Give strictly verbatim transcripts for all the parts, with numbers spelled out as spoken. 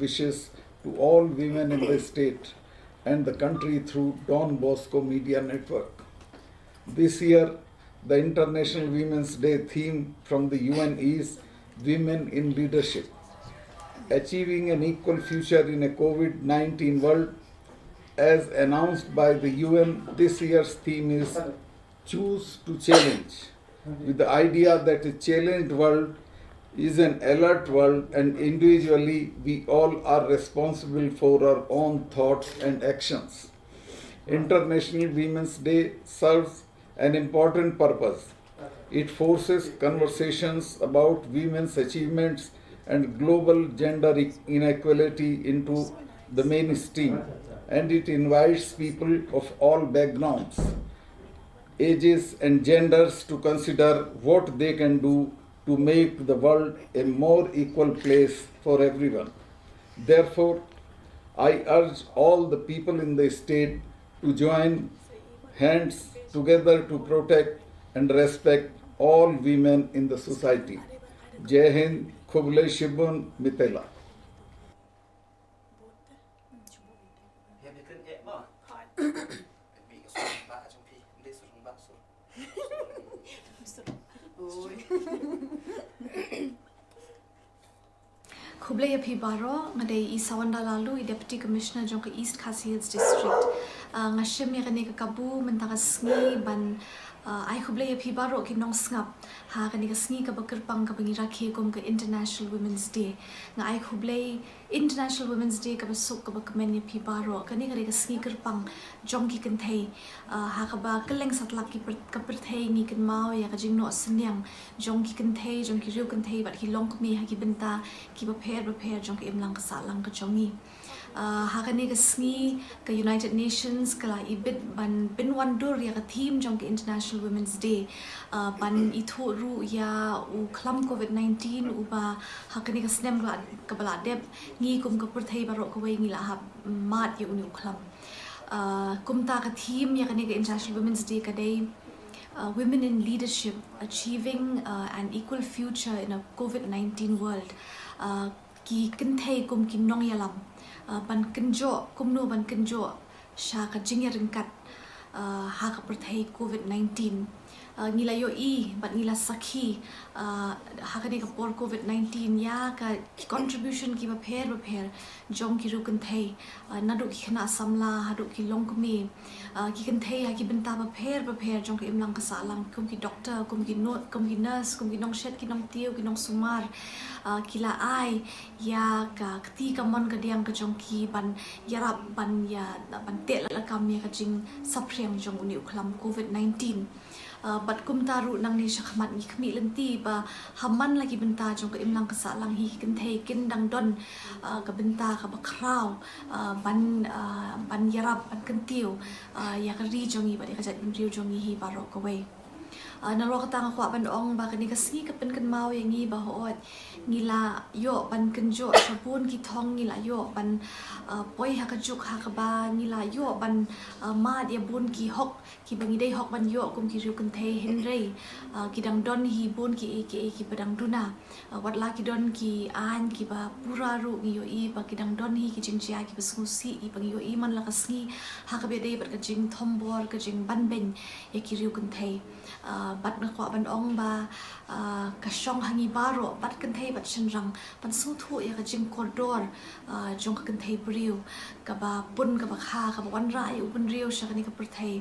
wishes to all women in the state and the country through Don Bosco Media Network. This year, the International Women's Day theme from the U N is Women in Leadership. Achieving an equal future in a COVID nineteen world, as announced by the U N, this year's theme is Choose to Challenge, with the idea that a challenged world is an alert world, and individually we all are responsible for our own thoughts and actions. International Women's Day serves an important purpose. It forces conversations about women's achievements and global gender i- inequality into the mainstream, and it invites people of all backgrounds, ages, and genders to consider what they can do to make the world a more equal place for everyone. Therefore, I urge all the people in the state to join hands together to protect and respect all women in the society. Jai Hind, khublei shibun, mitela. Khublei ïa phi baroh, nga dei i Sawanda Laloo, i Deputy Commissioner jong ka East Khasi Hills District. Ah, nga shim ïa kane ka kabu mynta ka sngi ban, ah, ai khublei ïa phi baroh ki nongsngap ha kane ka sngi kaba kyrpang kaba ngi rakhe kum ka International Women's Day. Nga ai khublei International Women's Day kaba suk kaba kmen ïa phi baroh. Kane ka dei ka sngi kyrpang jong ki kynthei. Ah, ha kaba kylleng satlak ki pyr-, ka pyrthei ngi kynmaw ïa ka jingnoh synñiang jong ki kynthei, jong ki riew kynthei bad ki longkmie ha ki bynta kiba pher bapher jong ka imlang ka sahlang ka jong ngi. Ah, ha kane ka sngi ka United Nations ka la ibit ban pynwandur ïa ka theme jong ka International Women's Day. Ah, ban ithuh ruh ïa u khlam COVID nineteen uba ha kane ka snem kaba la, kaba la dep ngi kum ka pyrthei baroh kawei ngi la hap mad ïa une u khlam. Ah, kumta ka theme ïa kane ka International Women's Day ka dei, ah, Women in Leadership, Achieving, ah, an Equal Future in a COVID nineteen World. Ah, ki kynthei kum ki nongïalam, ah, ban kynjoh, kumno ban kynjoh sha ka jingïaryngkat, ah, ha ka pyrthei COVID nineteen. Ah, ngi la ïohi bad ngi la sakhi, ah, ha kane ka por COVID nineteen ïa ka contribution kiba pher bapher jong ki riew kynthei, ah, naduh ki khynnah samla haduh ki longkmie. Ah, ki kynthei ha ki bynta bapher bapher jong ka imlang ka sahlang, kum ki doctor, kum ki no-, kum ki nurse, kum ki nongshet, ki nongtiew, ki nongsumar, ah, ki la ai ïa ka kti kamon kadiang ka jong ki ban ïarap ban ïa, ban teh lakam ïa ka jingsaphriang jong une u khlam COVID nineteen. Ah, bad kumta ruh nangne shakhmat ngi khmih lynti ba ha man la ki bynta jong ka imlang ka sahlang hi ki kynthei kin dang don, ah, ka bynta kaba khraw, ah, ban, ah, ban ïarap ban kyntiew, ah, ïa ka ri jong ngi bad ïa ka jaitbynriew jong ngi hi baroh kawei. Ah, nalor kata nga kwah ban ong ba kane ka sngi ka pynkynmaw ïa ngi ba hooid ngi la ïoh ban kynjoh sha bun ki thong, ngi la ïoh ban, ah, poi ha ka juk ha kaba ngi la ïoh ban, ah, mad ïa bun ki hok kiba ngi dei hok ban ïoh kum ki riew kynthei, hynrei, ah, ki dang don hi bun kiei kiei kiba dang duna. Ah, wat la ki don ki aiñ kiba pura ruh ngi ïohi ba ki dang don hi ki jingjia kiba sngewsih kiba ngi ïohi man la ka sngi ha kaba ïadei bad ka jingthombor, ka jingbanbeiñ ïa ki riew kynthei. Ah, bad nga kwah ban ong ba, ah, ka shong ha ngi baroh bad kynthei bad shynrang ban sngewthuh ïa ka jingkordor, ah, jong ka kynthei briew kaba pun kaba kha kaba wanrah ïa u bynriew sha kane ka pyrthei.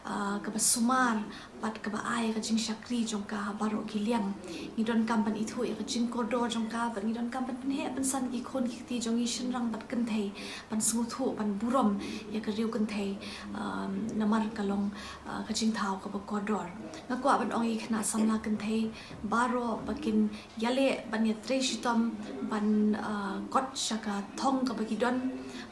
Ah, kaba sumar bad kaba ai ka jingshakri jong ka ha baroh ki liang. Ngi donkam ban ithuh ïa ka jingkordor jong ka bad ngi donkam ban pynheh pynsan ki khun ki kti jong ngi shynrang bad kynthei ban sngewthuh ban burom ïa ka riew kynthei, um, namar ka long, ah, ka jingthaw kaba kordor. Nga kwah ban ong ïa ki khynnah samla kynthei baroh ba kin ïaleh ban ïatrei shitom ban, ah, kot sha ka thong kaba ki don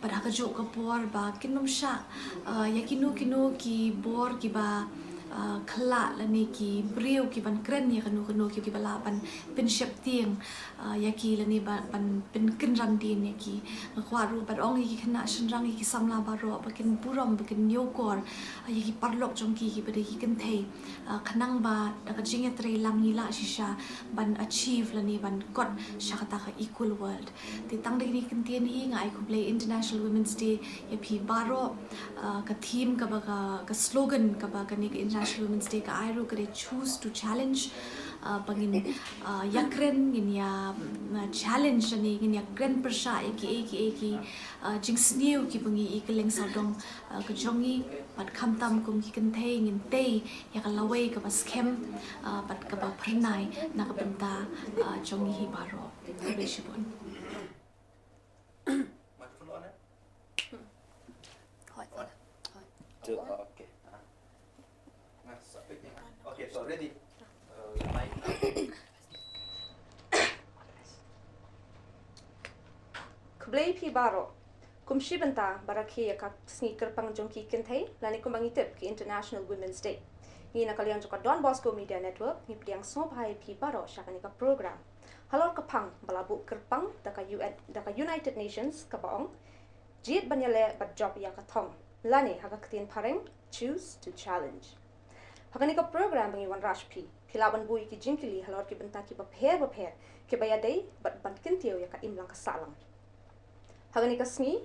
bad ha kajuh ka por ba kin ym shah, ah, ïa kino kino ki bor kiba, uh, khlak lane ki briew ki ban kren ïa kano kano ki, ki ba lah ban pynsheptieng uh, ïa ki lane ban, ban pynkynran dien ïa ki. Nga kwah ruh ban ong ïa ki khynnah shynrang, ïa ki samla baroh ba kin burom, ba kin ñiewkor uh, ïa ki paralok jong ki, ki ba dei ki kynthei uh, khnang ba da ka jingïatreilang ngi lah shisha ban achieve lane ban kot sha kata ka equal world. Te tang da kine ki kyntien hi nga ai khublei International Women's Day ïa phi baroh. Uh, ka theme kaba ka, ka slogan kaba kane ka International Women's Day ka ai ruh ka dei Choose to Challenge. Uh, ba ngin uh, ïakren, ngin ïa mm, challenge lane ngin ïakren pyrshah ïa kiei kiei ki uh, jingsniew ki ba ngi i kylleng sawdong uh, ka jong ngi, bad khamtam kum ki kynthei ngin tei ïa ka lawei kaba skhem uh, bad kaba phyrnai na ka bynta uh, jong ngi hi baroh. Khublei shibun. Microphone on, eh? Hoi, hoi. Hoi. Two, oh, okay. Uh, nah, stop it, eh? Okay, so ready. Uh, mic. Khublei phi baroh. Kum shi bynta ba rakhe ïa ka sngi kyrpang jong ki kynthei, lane kumba ngi tip ki International Women's Day, ngi na ka liang jong ka Don Bosco Media Network ngi pdiang sngewbha ïa phi baroh sha kane ka program halor ka phang ba la buh kyrpang da ka U N, da ka United Nations, kaba ong, jied ban ïaleh bad jop ïa ka thong, lane ha ka ktien phareng, Choose to Challenge. Ha kane ka program ba ngi wanrah sha phi, phi lah ban buh ïa ki jingkylli halor ki bynta kiba pher bapher kiba ïadei bad ban kyntiew ïa ka imlang ka sahlang. Ha kane ka sngi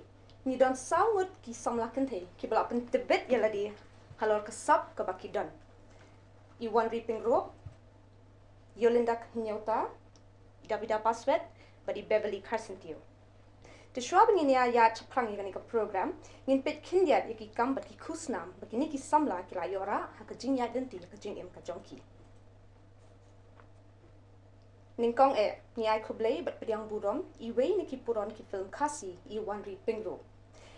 ngi don saw ngut ki samla kynthei kiba la pyntbit ïa lade halor ka sap kaba ki don: i Wanri Pyngrope, Yolinda Hynñiewta, Davida Paswet bad i Beverly Kharsyntiew. Te shuwa ba ngin ïa ïaid shaphrang ïa kane ka program, ngin peit khyndiat ïa ki kam bad ki khusnam ba kine ki samla ki la ïoh rah ha ka jingïaid lynti ïa ka jingim ka jong ki. Nyngkong eh, ngi ai khublei bad pdiang burom ïa iwei na ki puron ki film Khasi, i Wanri Pyngrope,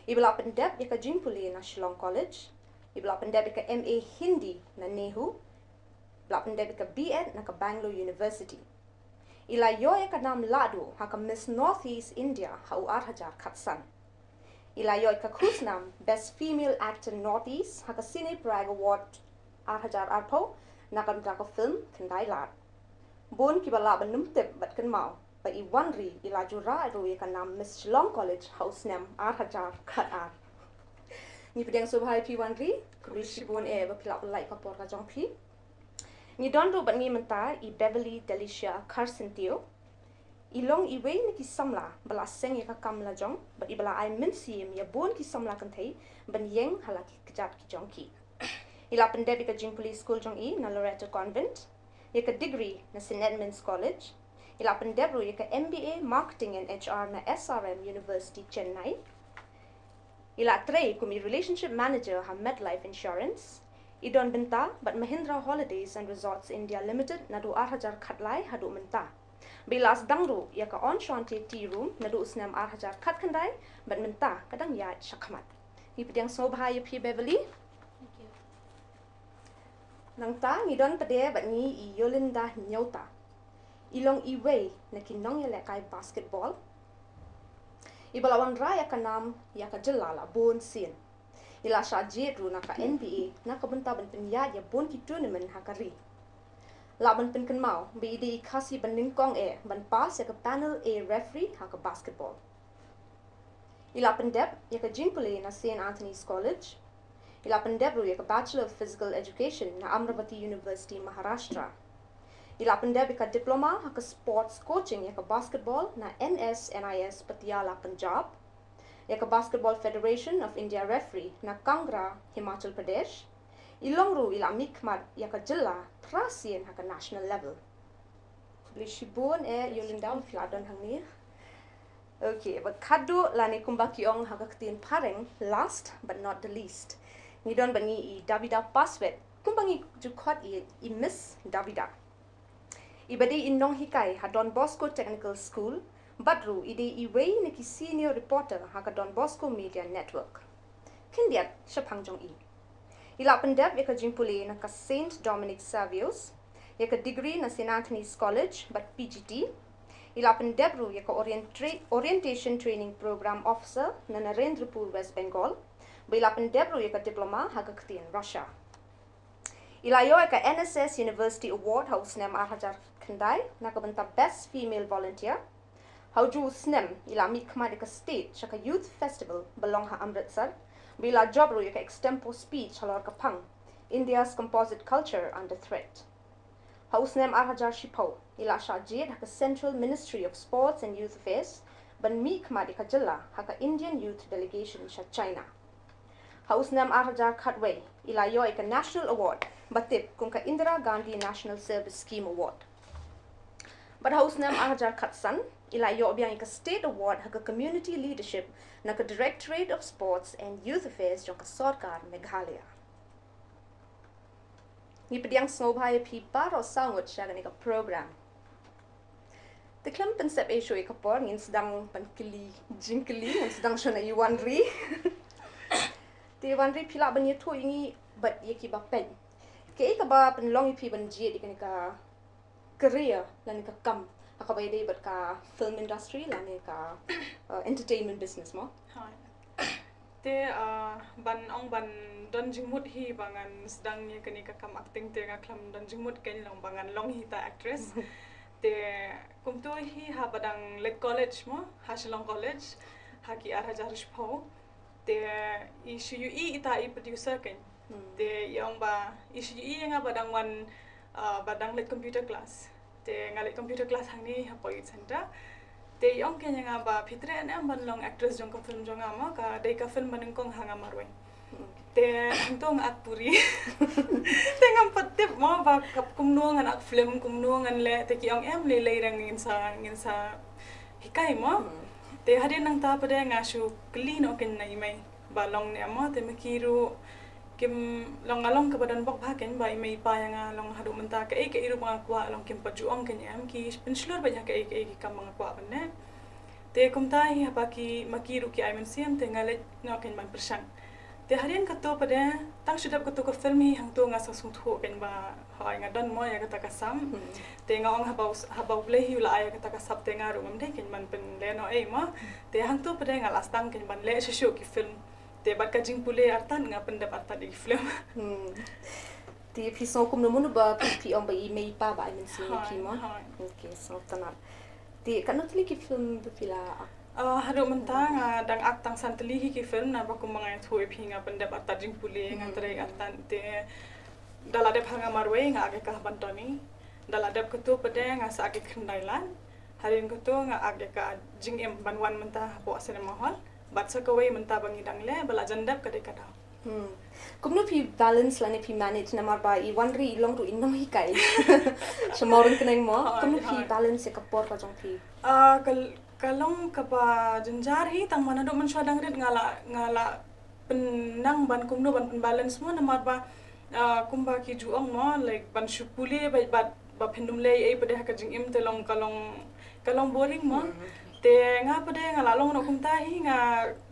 iba la pyndep ïa ka jingpule na Shillong College, iba la pyndep ïa ka M A Hindi na NEHU, la pyndep ïa ka B Ed na ka Bangalore University. I la ïoh ïa ka nam lahduh ha ka Miss Northeast India ha u ar hajar khatsan. I la ïoh ïa ka khusnam Best Female Actor Northeast ha ka Cine Prag Award ar hajar arphew na ka bynta ka film Khyndai Lad. Bun kiba lah ban ym tip bad kynmaw ba i Wanri i la ju rah ruh ïa ka nam Miss Shillong College ha u snem ar hajar khatar. Ngi pdiang sngewbha ïa phi Wanri, khublei shibun eh ba phi lah pynlait ka por ka jong phi. Ngi don ruh bad ngi mynta i Beverly Delicia Kharsyntiew. I long iwei na ki samla ba la seng ïa ka kam la jong bad iba la ai mynsiem ïa bun ki samla kynthei ban ïeng ha la ki kjat ki jong ki. I la pyndep ïa ka jingpule skul jong i na Loreto Convent, ïa ka degree na Saint Edmund's College. I la pyndep ruh ïa ka M B A Marketing and H R na S R M University Chennai. I la trei kum i Relationship Manager ha MetLife Insurance. I don bynta bad Mahindra Holidays and Resorts India Limited naduh ar hajar khatlai haduh mynta. Ba i la sdang ruh ïa ka Enchante Tea Room naduh u snem ar hajar khatkhyndai bad mynta ka dang ïaid shakhmat. Ngi pdiang sngewbha ïa phi Beverly. Thank you. Nangta ngi don pat de bad ngi i Yolinda Hynñiewta. I long iwei na ki nongïalehkai basketball iba la wanrah ïa ka nam ïa ka jylla la bun sien. I la shah jied ruh na ka N B A na ka bynta ban pynïaid ïa bun ki tournament ha ka ri. Lah ban pynkynmaw ba i dei i Khasi ba nyngkong eh ban pass ïa ka Panel A referee ha ka basketball. I la pyndep ïa ka jingpule na Saint Anthony's College. I la pyndep ruh ïa ka Bachelor of Physical Education na Amravati University, Maharashtra. I la pyndep ïa ka diploma ha ka sports coaching ïa ka basketball na N S N I S Patiala, Punjab. Ïa ka Basketball Federation of India referee na Kangra, Himachal Pradesh. I long ruh i la mihkhmat ïa ka jylla phra sien ha ka national level. Khublei shibun eh Yolinda, phi la don hangne. Okay, bad khadduh lane kumba ki ong ha ka ktien phareng, last but not the least, ngi don bad ngi i Davida Paswet, kumba ngi ju khot ïa i Miss Davida. Iba dei i nonghikai ha Don Bosco Technical School, bad ruh i dei iwei na ki senior reporter ha ka Don Bosco Media Network. Khyndiat shaphang jong i. I la pyndep ïa ka jingpule na ka Saint Dominic Savio's, ïa ka degree na Saint Anthony's College bad P G T. I la pyndep ruh ïa ka orientra-, Orientation Training Program Officer na Narendrapur, West Bengal. Bad i la pyndep ruh ïa ka diploma ha ka ktien Russia. I la ïoh ïa ka N S S University Award ha u snem ar hajar khyndai na ka bynta Best Female Volunteer. Ha u ju u snem i la mihkhmat ïa ka state sha ka Youth Festival ba long ha Amritsar, ba i la jop ruh ïa ka extempore speech halor ka phang India's Composite Culture Under Threat. Ha u snem ar hajar shiphew i la shah jied ha ka Central Ministry of Sports and Youth Affairs ban mihkhmat ïa ka jylla ha ka Indian Youth Delegation sha China. Ha u snem ar hajar khatwei i la ïoh ïa ka National Award ba tip kum ka Indira Gandhi National Service Scheme Award. Bad ha u snem ar hajar khatsan i la ïoh biang ïa ka State Award ha ka Community Leadership na ka Directorate of Sports and Youth Affairs jong ka Sorkar Meghalaya. Ngi pdiang sngewbha ïa phi baroh saw ngut sha kane ka program. Te khlem pynsep ei shuh ïa ka por, ngin sdang ban kylli jingkylli, ngin sdang shuh na i Wanri. Te Wanri, phi lah ban ïathuh ïa ngi bad ïa kiba peit, kaei kaba pynlong ïa phi ban jied ïa kane ka career lane ka kam ha kaba ïadei bad ka film industry lane ka, uh, entertainment business mo? Hooid. Te, uh, ban ong ban don jingmut hi ba ngan sdang ïa kane ka kam acting, te nga khlem don jingmut keiñ long ba ngan long hi ta actress. Te kumto hi haba dang leit college mo, ha Shillong College, ha ki ar hajar shiphew. Te i shu ïohi ita i producer keiñ. Hmm. Te i ong ba i shu ïohi ïa nga ba dang wan, uh, ba dang leit computer class. Te nga leit computer class hangne hapoh Youth Center. Te i ong keiñ ïa nga ba phi treh ne em ban long actress jong ka film jong nga mo, ka dei ka film ba nyngkong ha nga marwei. Hmm. Te hangto nga act puri. Te ngam pat tip mo ba ka kumno ngan act film, kumno ngan leh, te ki ong em lei lei dang ngin sa, ngin sa hikai mo. Hmm. Te hadien nangta pat de nga shu kylli noh keiñ na i mei ba long ne em mo, te ma ki ruh kim long, nga long kaba don bok bha keiñ ba i mei i pa ïa nga long haduh mynta kaei kaei ruh ba nga kwah long kim pat ju ong keiñ em, ki pynshlur beit ha kaei kaei ki kam ba nga kwah ban leh. Te kumta hi haba ki, ma ki ruh ki ai mynsiem te nga leit noh keiñ ban pyrshang. Te hadien kato pat de, tang shu dep kato ka film hi hangto nga sa sngewthuh keiñ ba hooid nga don mo ïa kata ka sam. Hmm. Te nga ong haba u s-, haba U Blei hi u la ai ïa kata ka sap te nga ruh ngam dei keiñ ban pynleh noh ei mo. Hmm. Te hangto pat de nga la sdang keiñ ban leh shuh shuh ki film. Te bad ka jingpule artat nga pyndep artat ïa ki film. Hmm. Te phi sngew kumno mynno ba phi, phi ong ba i mei i pa ba ai mynsiem ïa phi mo? Hooid, hooid. Okay, sngewtynnat. Te katno tylli ki film ba phi la act? Ah, haduh mynta nga dang act tang san tylli hi ki film, naba kumba nga ïathuh ïa phi nga pyndep artat jingpule, nga, hmm, trei artat, te da la dep ha nga marwei nga act ïa ka Haba Antony. Da la dep kato pat de nga sa act ïa ka Khyndai Lad. Hadien kato nga act ïa ka Jingim ban wan mynta hapoh cinema hall. Bad sa kawei mynta ba ngi dang leh ba la jan dep ka dei ka Daw. Hmm. Kumno phi balance lane phi manage, namar ba i Wanri i long ruh i nonghikai sha Mawryngkneng mo? Hooid, hooid. Kumno phi balance ïa ka por ka jong phi? Ah, ka, ka long kaba jynjar hi, tang man haduh mynshuwa dang rit nga la, nga la pynnang ban kumno ban pynbalance mo, namar ba, ah, kumba ki ju ong mo, like, ban shu pule bad, bad ba phin ym leh ei pat de ha ka jingim te long, ka long, ka long boring mo. Hmm. Te nga pat de nga la long noh kumta hi, nga,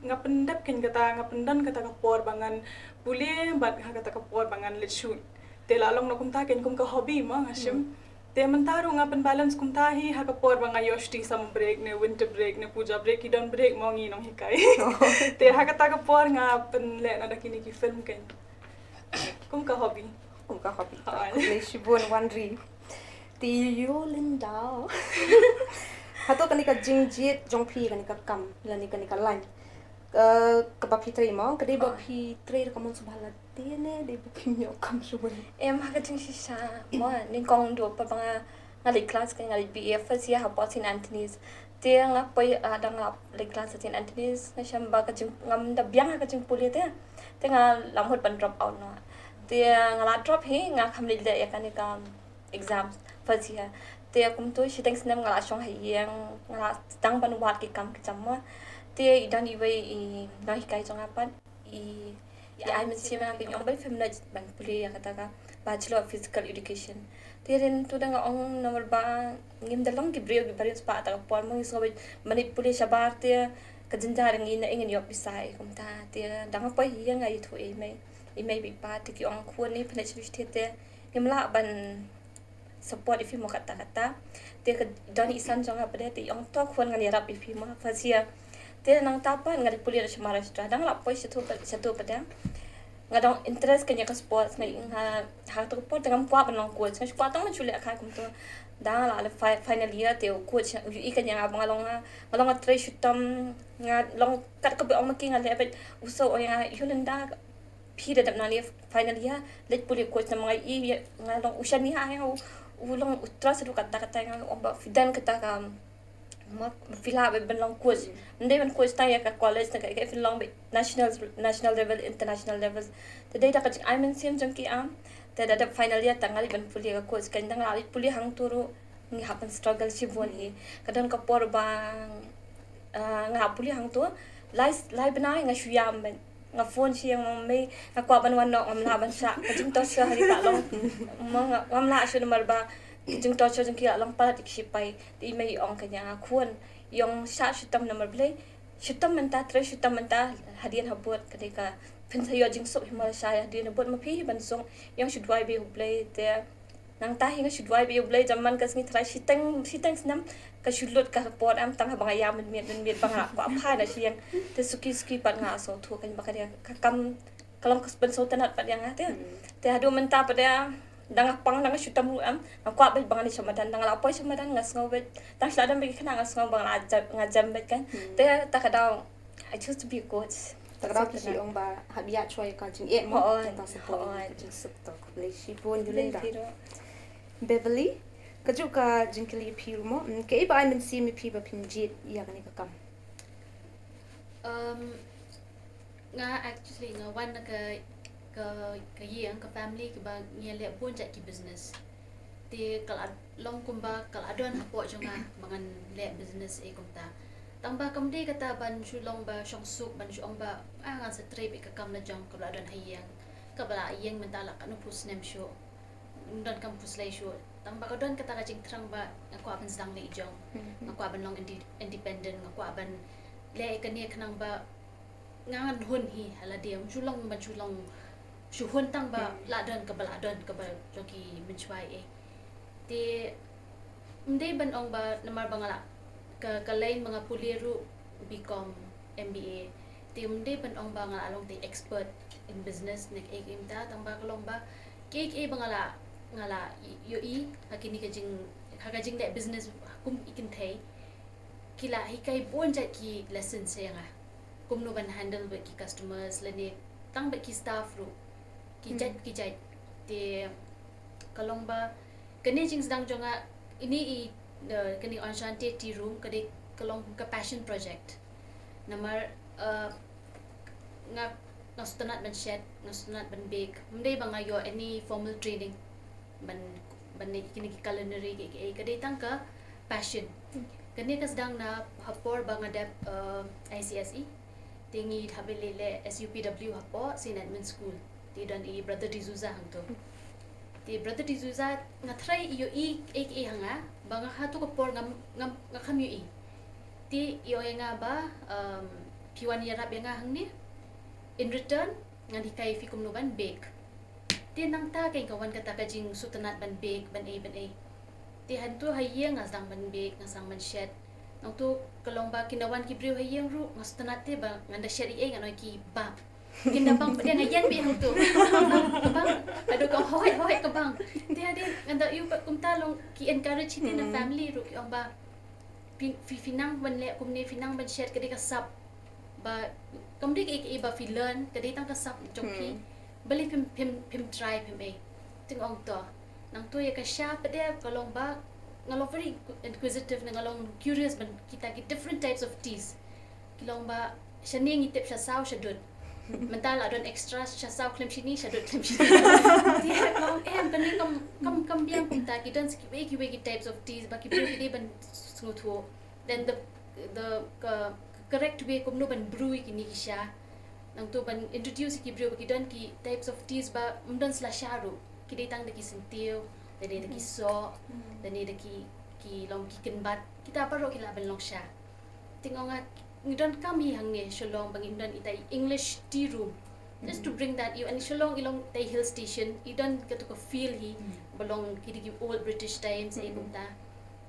nga pyndep keiñ kata, nga pyndon kata ka por ba ngan pule bad ha kata ka por ba ngan leit shoot. Te la long noh kumta keiñ kum ka hobby mo nga shim. Hmm. Te mynta ruh nga pynbalance kumta hi ha ka por ba nga ïoh shuti summer break ne winter break ne puja break, ki don break mo ngi nonghikai. Oh. Te ha kata ka por nga pynleh noh da kine ki film keiñ. Kum ka hobby. Kum ka hobby. Hooid. Khublei shibun Wanri. Te ïa u Linda. Hato kane ka jingjied jong phi kane ka kam lane kane ka line, eh, kaba phi trei mo, ka dei ba, hooid, phi trei da ka mon sngewbha lade ne dei ba phi ïoh kam shuh? Em, ha ka jingshisha mo, nyngkong duh pat ba nga, nga leit class, ka nga leit B A first year hapoh Saint Anthony's. Te nga poi, ah, da nga leit class ha Saint Anthony's, nga shem ba ka jing, ngam da biang ha ka jingpule te. Te nga la mut ban drop out noh. Te nga la drop hi, nga kham leit leh ïa kane ka exam first year. Te kumto shiteng snem nga la shong ha ïing, nga la sdang ban wad ki kam ki jam mo. Te i don iwei i nonghikai jong nga pat, i, i ai mynsiem ïa nga, i ong ba phim nang ban pule ïa kata ka Bachelor of Physical Education. Te hadien to da nga ong namar ba ngim da long ki briew kiba riewspah ha kata ka por mo, ngi sngewbha ban leit pule shabar te ka jynjar ngi na ïing, ngin ïoh pisa ei kumta. Te da nga poi ha ïing nga ïathuh ïa i mei, i mei bad i pa, te ki ong khun, phi leit sha shatei te ngim lah ban support ïa phi mo katta katta. Te ka don i san jong nga pat de, te i ong to khun ngan ïarap ïa phi mo first year. Te nangta pat nga leit pule sha Maharashtra, da nga la poi shato pat, shato pat de. nga dang interest kane ka sports, nga ïohi ha ha tu ka por te ngam kwah ban long coach, nga shu kwah tang ban shu leh kai kumto. Da nga la la fi- final year te u coach u ïohi kane ïa nga ba nga long nga nga long nga trei shitom, nga long kat kaba ong ma ki nga leh beit. U sa ong ïa nga, Yolanda, phi da dep nangne final year, leit pule coach namar nga ïohi nga long u shaniah ïa nga, u u long u trust ruh katta katta ïa nga, u ong ba phi don kata ka ma phi lah beit ban long coach. Ym dei ban coach tang ïa ka college tang, ka ka phin long beit national, national level, international level. Te dei da ka jingai mynsiem jong ki, am, te da dep final year tang nga leit ban pule ka coach, ka dang la leit pule hangto ruh ngi hap ban struggle shibun hi. Ka don ka por ba ah, nga hap pule hangto lai lai bnai, nga shu ïam beit. Nga phone sha ïing, mei, nga kwah ban wan noh, ngam lah ban shah, ka jingtorture ha ri ka long. Ma nga, ngam lah shuh namar ba ka jingtorture jong ki la long palat ïa ki shipai. Te i mei i ong kane ïa nga, khun, ïong shah shitom namar balei? Shitom mynta, trei shitom mynta, hadien habud ka dei ka phin sa ïoh jingsuk hi, ma la shah hadien habud ma phi hi ban suk. Ïong shu duwai beit ïa U Blei. Te nangta hi nga shu duwai beit ïa U Blei, jam man ka sngi trai shiteng shiteng snem ka shu lut ka por, em, tang haba nga ïam mynmiet mynmiet ba nga kwah phai na sha ïing. Te suki suki pat nga sngewthuh kane ba ka dei ka kam, ka long ka ban sngewtynnat pat ïa nga te. Te haduh mynta pat ïa, da nga pang, da nga shu tam ruh, em, nga kwah beit ba ngan ïa sha madan, da nga la poi sha madan nga sngew beit tang shu la don beit ki khynnah nga sngew ba nga la jam, nga jam beit kan. Te ta ka daw I choose to be a coach. Ta ka daw ki shu ong ba hap ïa shuwa ïa ka jingeh mo, hooid, tang sa poi ka jingsuk. To khublei shibun Yolanda. Beverly, kajuh ka jingkylli ïa phi ruh mo, mm, kaei ba ai mynsiem ïa phi ba phim jied ïa kane ka kam? Um, nga actually nga wan na ka ka ka ïing, ka family kaba ngi ïa leh bun jait ki business. Te ka la long kumba ka la don hapoh jong nga ba ngan leh business ei kumta. Tang ba kam dei kata ban shu long ba shongsuk, ban shu ong ba, ah, ngan sa trei beit ka kam la jong kaba la don ha ïing. Kaba la ïing mynta la katno phew snem shuh. Ym don kam phew slei shuh. Tang ba ka don kata ka jingthrang ba nga kwah ban sdang leh jong. Nga kwah ban long inde- independent, nga kwah ban leh kane khnang ba nga ngan hun hi ha lade, ym shu long ban shu long shu hun tang ba la don kaba la don kaba jong ki mynshuwa ei. Te ym dei ban ong ba namar ba nga la ka, ka line ba nga pule ruh B Com, M B A. Te ym dei ban ong ba nga la long te expert in business ne kaei kaei mynta, tang ba ka long ba kaei kaei ba nga la, nga la ïohi ha kine ka jing, ha ka jingleh business kum i kynthei, ki la hikai bun jait ki lessons ïa nga. Kumno ban handle bad ki customers lane tang bad ki staff ruh. Ki jait, ki jait. Te ka long ba kane jingsdang jong nga, ine i, eh, kane Enchante Tea Room ka dei ka long ka passion project. Namar, eh, nga, nga sngewtynnat ban shet, nga sngewtynnat ban bake. Ym dei ba nga ïoh any formal training ban, ban leh kine ki culinary ki, ki, ka dei tang ka passion. Kane ka sdang na ha por ba nga dep, eh, I C S E. Te ngi hap leh, leh S U P W hapoh Saint Edmund School. Te don i Brother D'Souza hangto. Te Brother D'Souza nga tharai i ïohi ei ei ha nga ba nga ha tu ka por ngam, ngam, nga kham ïohi. Te i ong ïa nga ba, um, phi wan ïarap ïa nga hangne. In return ngan hikai phi kumno ban bake. Te nangta kein ka wan kata ka jingsngewtynnat ban bake, ban ei, ban ei. Te hangto ha ïing nga sdang ban bake, nga sdang ban shet. Nangto ka long ba kin da wan ki briew ha ïing ruh nga sngewtynnat te ba ngan da shet ei ei, ngan ong ïa ki bang. Kin da bang pat ïa nga, ïeng beit hangto. Ka bang, ka bang. Haduh ka hoi hoi ka bang. Te hadien ngan da ïoh pat kumta long ki encourage hi te na family ruh, ki ong ba phi, phi, phi nang ban leh kumne, phi nang ban shet, ka dei ka sap. Ba kam dei kaei kaei ba phi learn, ka dei tang ka sap jong phi. Balei phim, phim, phim try, phim ei. Te nga ong to. Nangto ïa ka sha pat de ka long ba nga long very inquisitive ne nga long curious ban kita ki different types of teas. Ki long ba shane ngi tip sha saw sha dud. Mynta la don extra sha saw khlem shini, sha dud khlem shini. Te ka long em, kane kam, kam, kam biang kumta, ki don sa kiwei kiwei ki types of teas ba ki briew ki dei ban sngewthuh. Then the, the, ka, ka correct way kumno ban brew ïa kine ki sha. Nangto ban introduce ïa ki briew ba ki don ki types of teas ba ym don sa la sha ruh. Ki dei tang da ki syntiew, da dei da ki soh, da dei da ki, ki long ki kynbat. Kita baroh ki lah ban long sha. Te nga ong nga, ngi donkam hi hangne Shillong ba ngin don ita i English tea room. Just to bring that, ïa, and Shillong i long ita i hill station, i don kato ka feel hi ba long ki dei ki old British times, eh, kumta.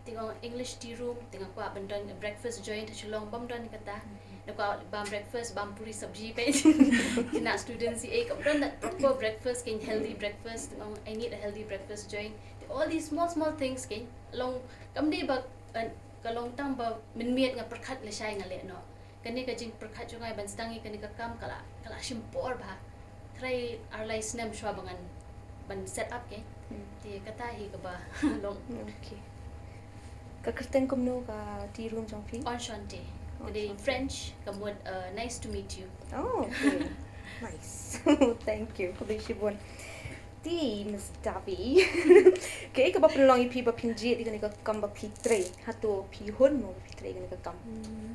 Te nga ong English tea room, te nga kwah ban don breakfast joint ha Shillong, bym don kata. Naka bam breakfast, bam puri sabji pe. Kina students i eh, kam don that proper breakfast, kein healthy breakfast, ngong, I need a healthy breakfast join. All these small, small things, kein long, kam dei ba, eh, ka long tang ba mynmiet nga pyrkhat lashai nga leh noh. Kane ka jingpyrkhat jong nga ban sdang ïa kane ka kam ka la, ka la shim por bha. Trai ar lai snem shuwa ba ngan ban set up, kein. Hmm. Te kata hi kaba long. Okay. Ka kyrteng kumno ka tea room jong phi? Enchante. Ka dei Enchante. French, ka mut, uh, nice to meet you. Oh, okay. Nice. Thank you. Khublei shibun. Te Miss Davi. Kaei kaba pynlong ïa phi ba phin jied ïa kane ka kam ba phi trei? Hato phi hun mo ba phi trei ïa kane ka kam? Hmm.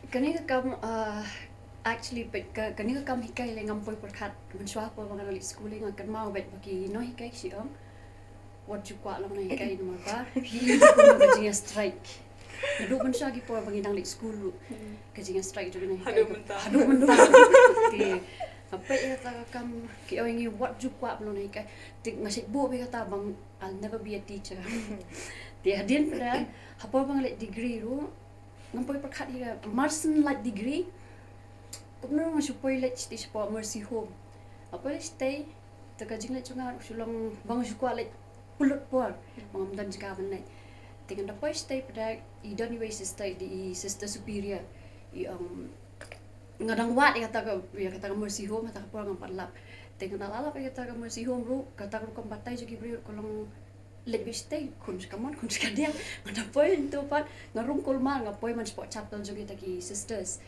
Kane ka kam, uh, actually, peit ka, kane ka kam hikai lei ngam poi pyrkhat. Mynshuwa por ba nga dang leit skul lei nga kynmaw beit ba ki nonghikai ki ong, wat ju kwah long nonghikai namar ba phi ïoh kum ka jingïastrike. Naduh mynshuwa ki por ba ngi dang leit skul ruh, hmm, ka jingïastrike jong ki nonghikai haduh mynta. Haduh mynta. Te nga peit ïa kata ka kam, ki ong ïa ngi wat ju kwah long nonghikai. Te nga shait buh beit kata ba I'll never be a teacher. Te hadien pat ha por ba nga leit degree ruh, ngam poi pyrkhat hi ka, mar shu leit degree, kumno nga shu poi leit shatei shapoh Mercy Home. Nga poi leit shatei, te ka jingleit jong nga shu long ba nga shu kwah leit pynlut por, ba ngam don jaka ban leit. Te nga da poi shatei pat, i don iwei sister, i dei i Sister Superior, i ong, nga dang wad ïa kata ka, ïa kata ka Mercy Home, kata ka por ngam pat lap. Te nga da lap ïa kata ka Mercy Home ruh, kata ka rukom batai jong ki briew ka long leit beit shatei, khun sha kamon, khun sha kadiang. Nga da poi hangto pat, nga rung kulmar, nga poi man shapoh chapel jong kita ki sisters.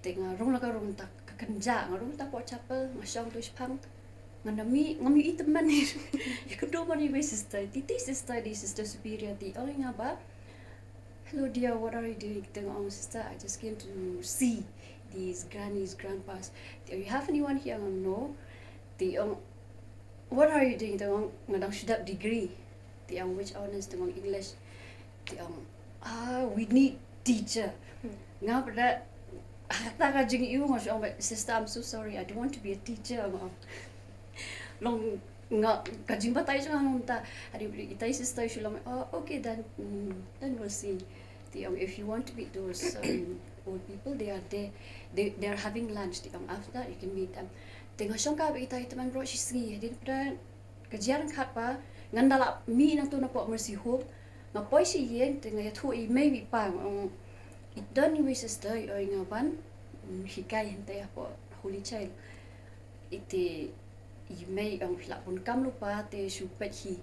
Te nga rung la ka rung ta ka kynja, nga rung ta poh chapel, nga shong to shaphang. Nga da mih, ngam ïohi tymmen ïa kito man iwei sister, te i sister, i dei Sister Superior, te i ong ïa nga ba, "Hello dear, what are you doing?" Te nga ong, "Sister, I just came to see these grannies, grandpas." Te, "You have anyone here?" Nga ong, "No." Te i ong, "What are you doing?" Te nga ong, "Nga dang shu dep degree." Te i ong, "Which honours?" Te nga ong, "English." Te i ong, "Ah, we need teacher." Hmm. Nga pat, ha kata ka jingïohi nga shu ong, "Sister, I'm so sorry, I don't want to be a teacher." Nga ong, long nga, ka jingbatai jong nga long ta. Hadien pat ita i sister i shu long, "Oh, okay then, mm, then we'll see." Te i ong, "If you want to meet those, um, old people, they are there. They, they are having lunch." Te i ong, "After that, you can meet them." Te nga shong ka bad ita i tymmen baroh shi sngi. Hadien pat ka jia ryngkat pat, ngan da la mih nangto napoh Mercy Home. Nga poi sha ïing, te nga ïathuh ïa i mei bad i pa, nga ong, "I don iwei sister i ong ïa nga ban, mm, hikai hangtei hapoh Holy Child." Te i mei i ong, "Phi lah bun kam lypa, te shu peit hi."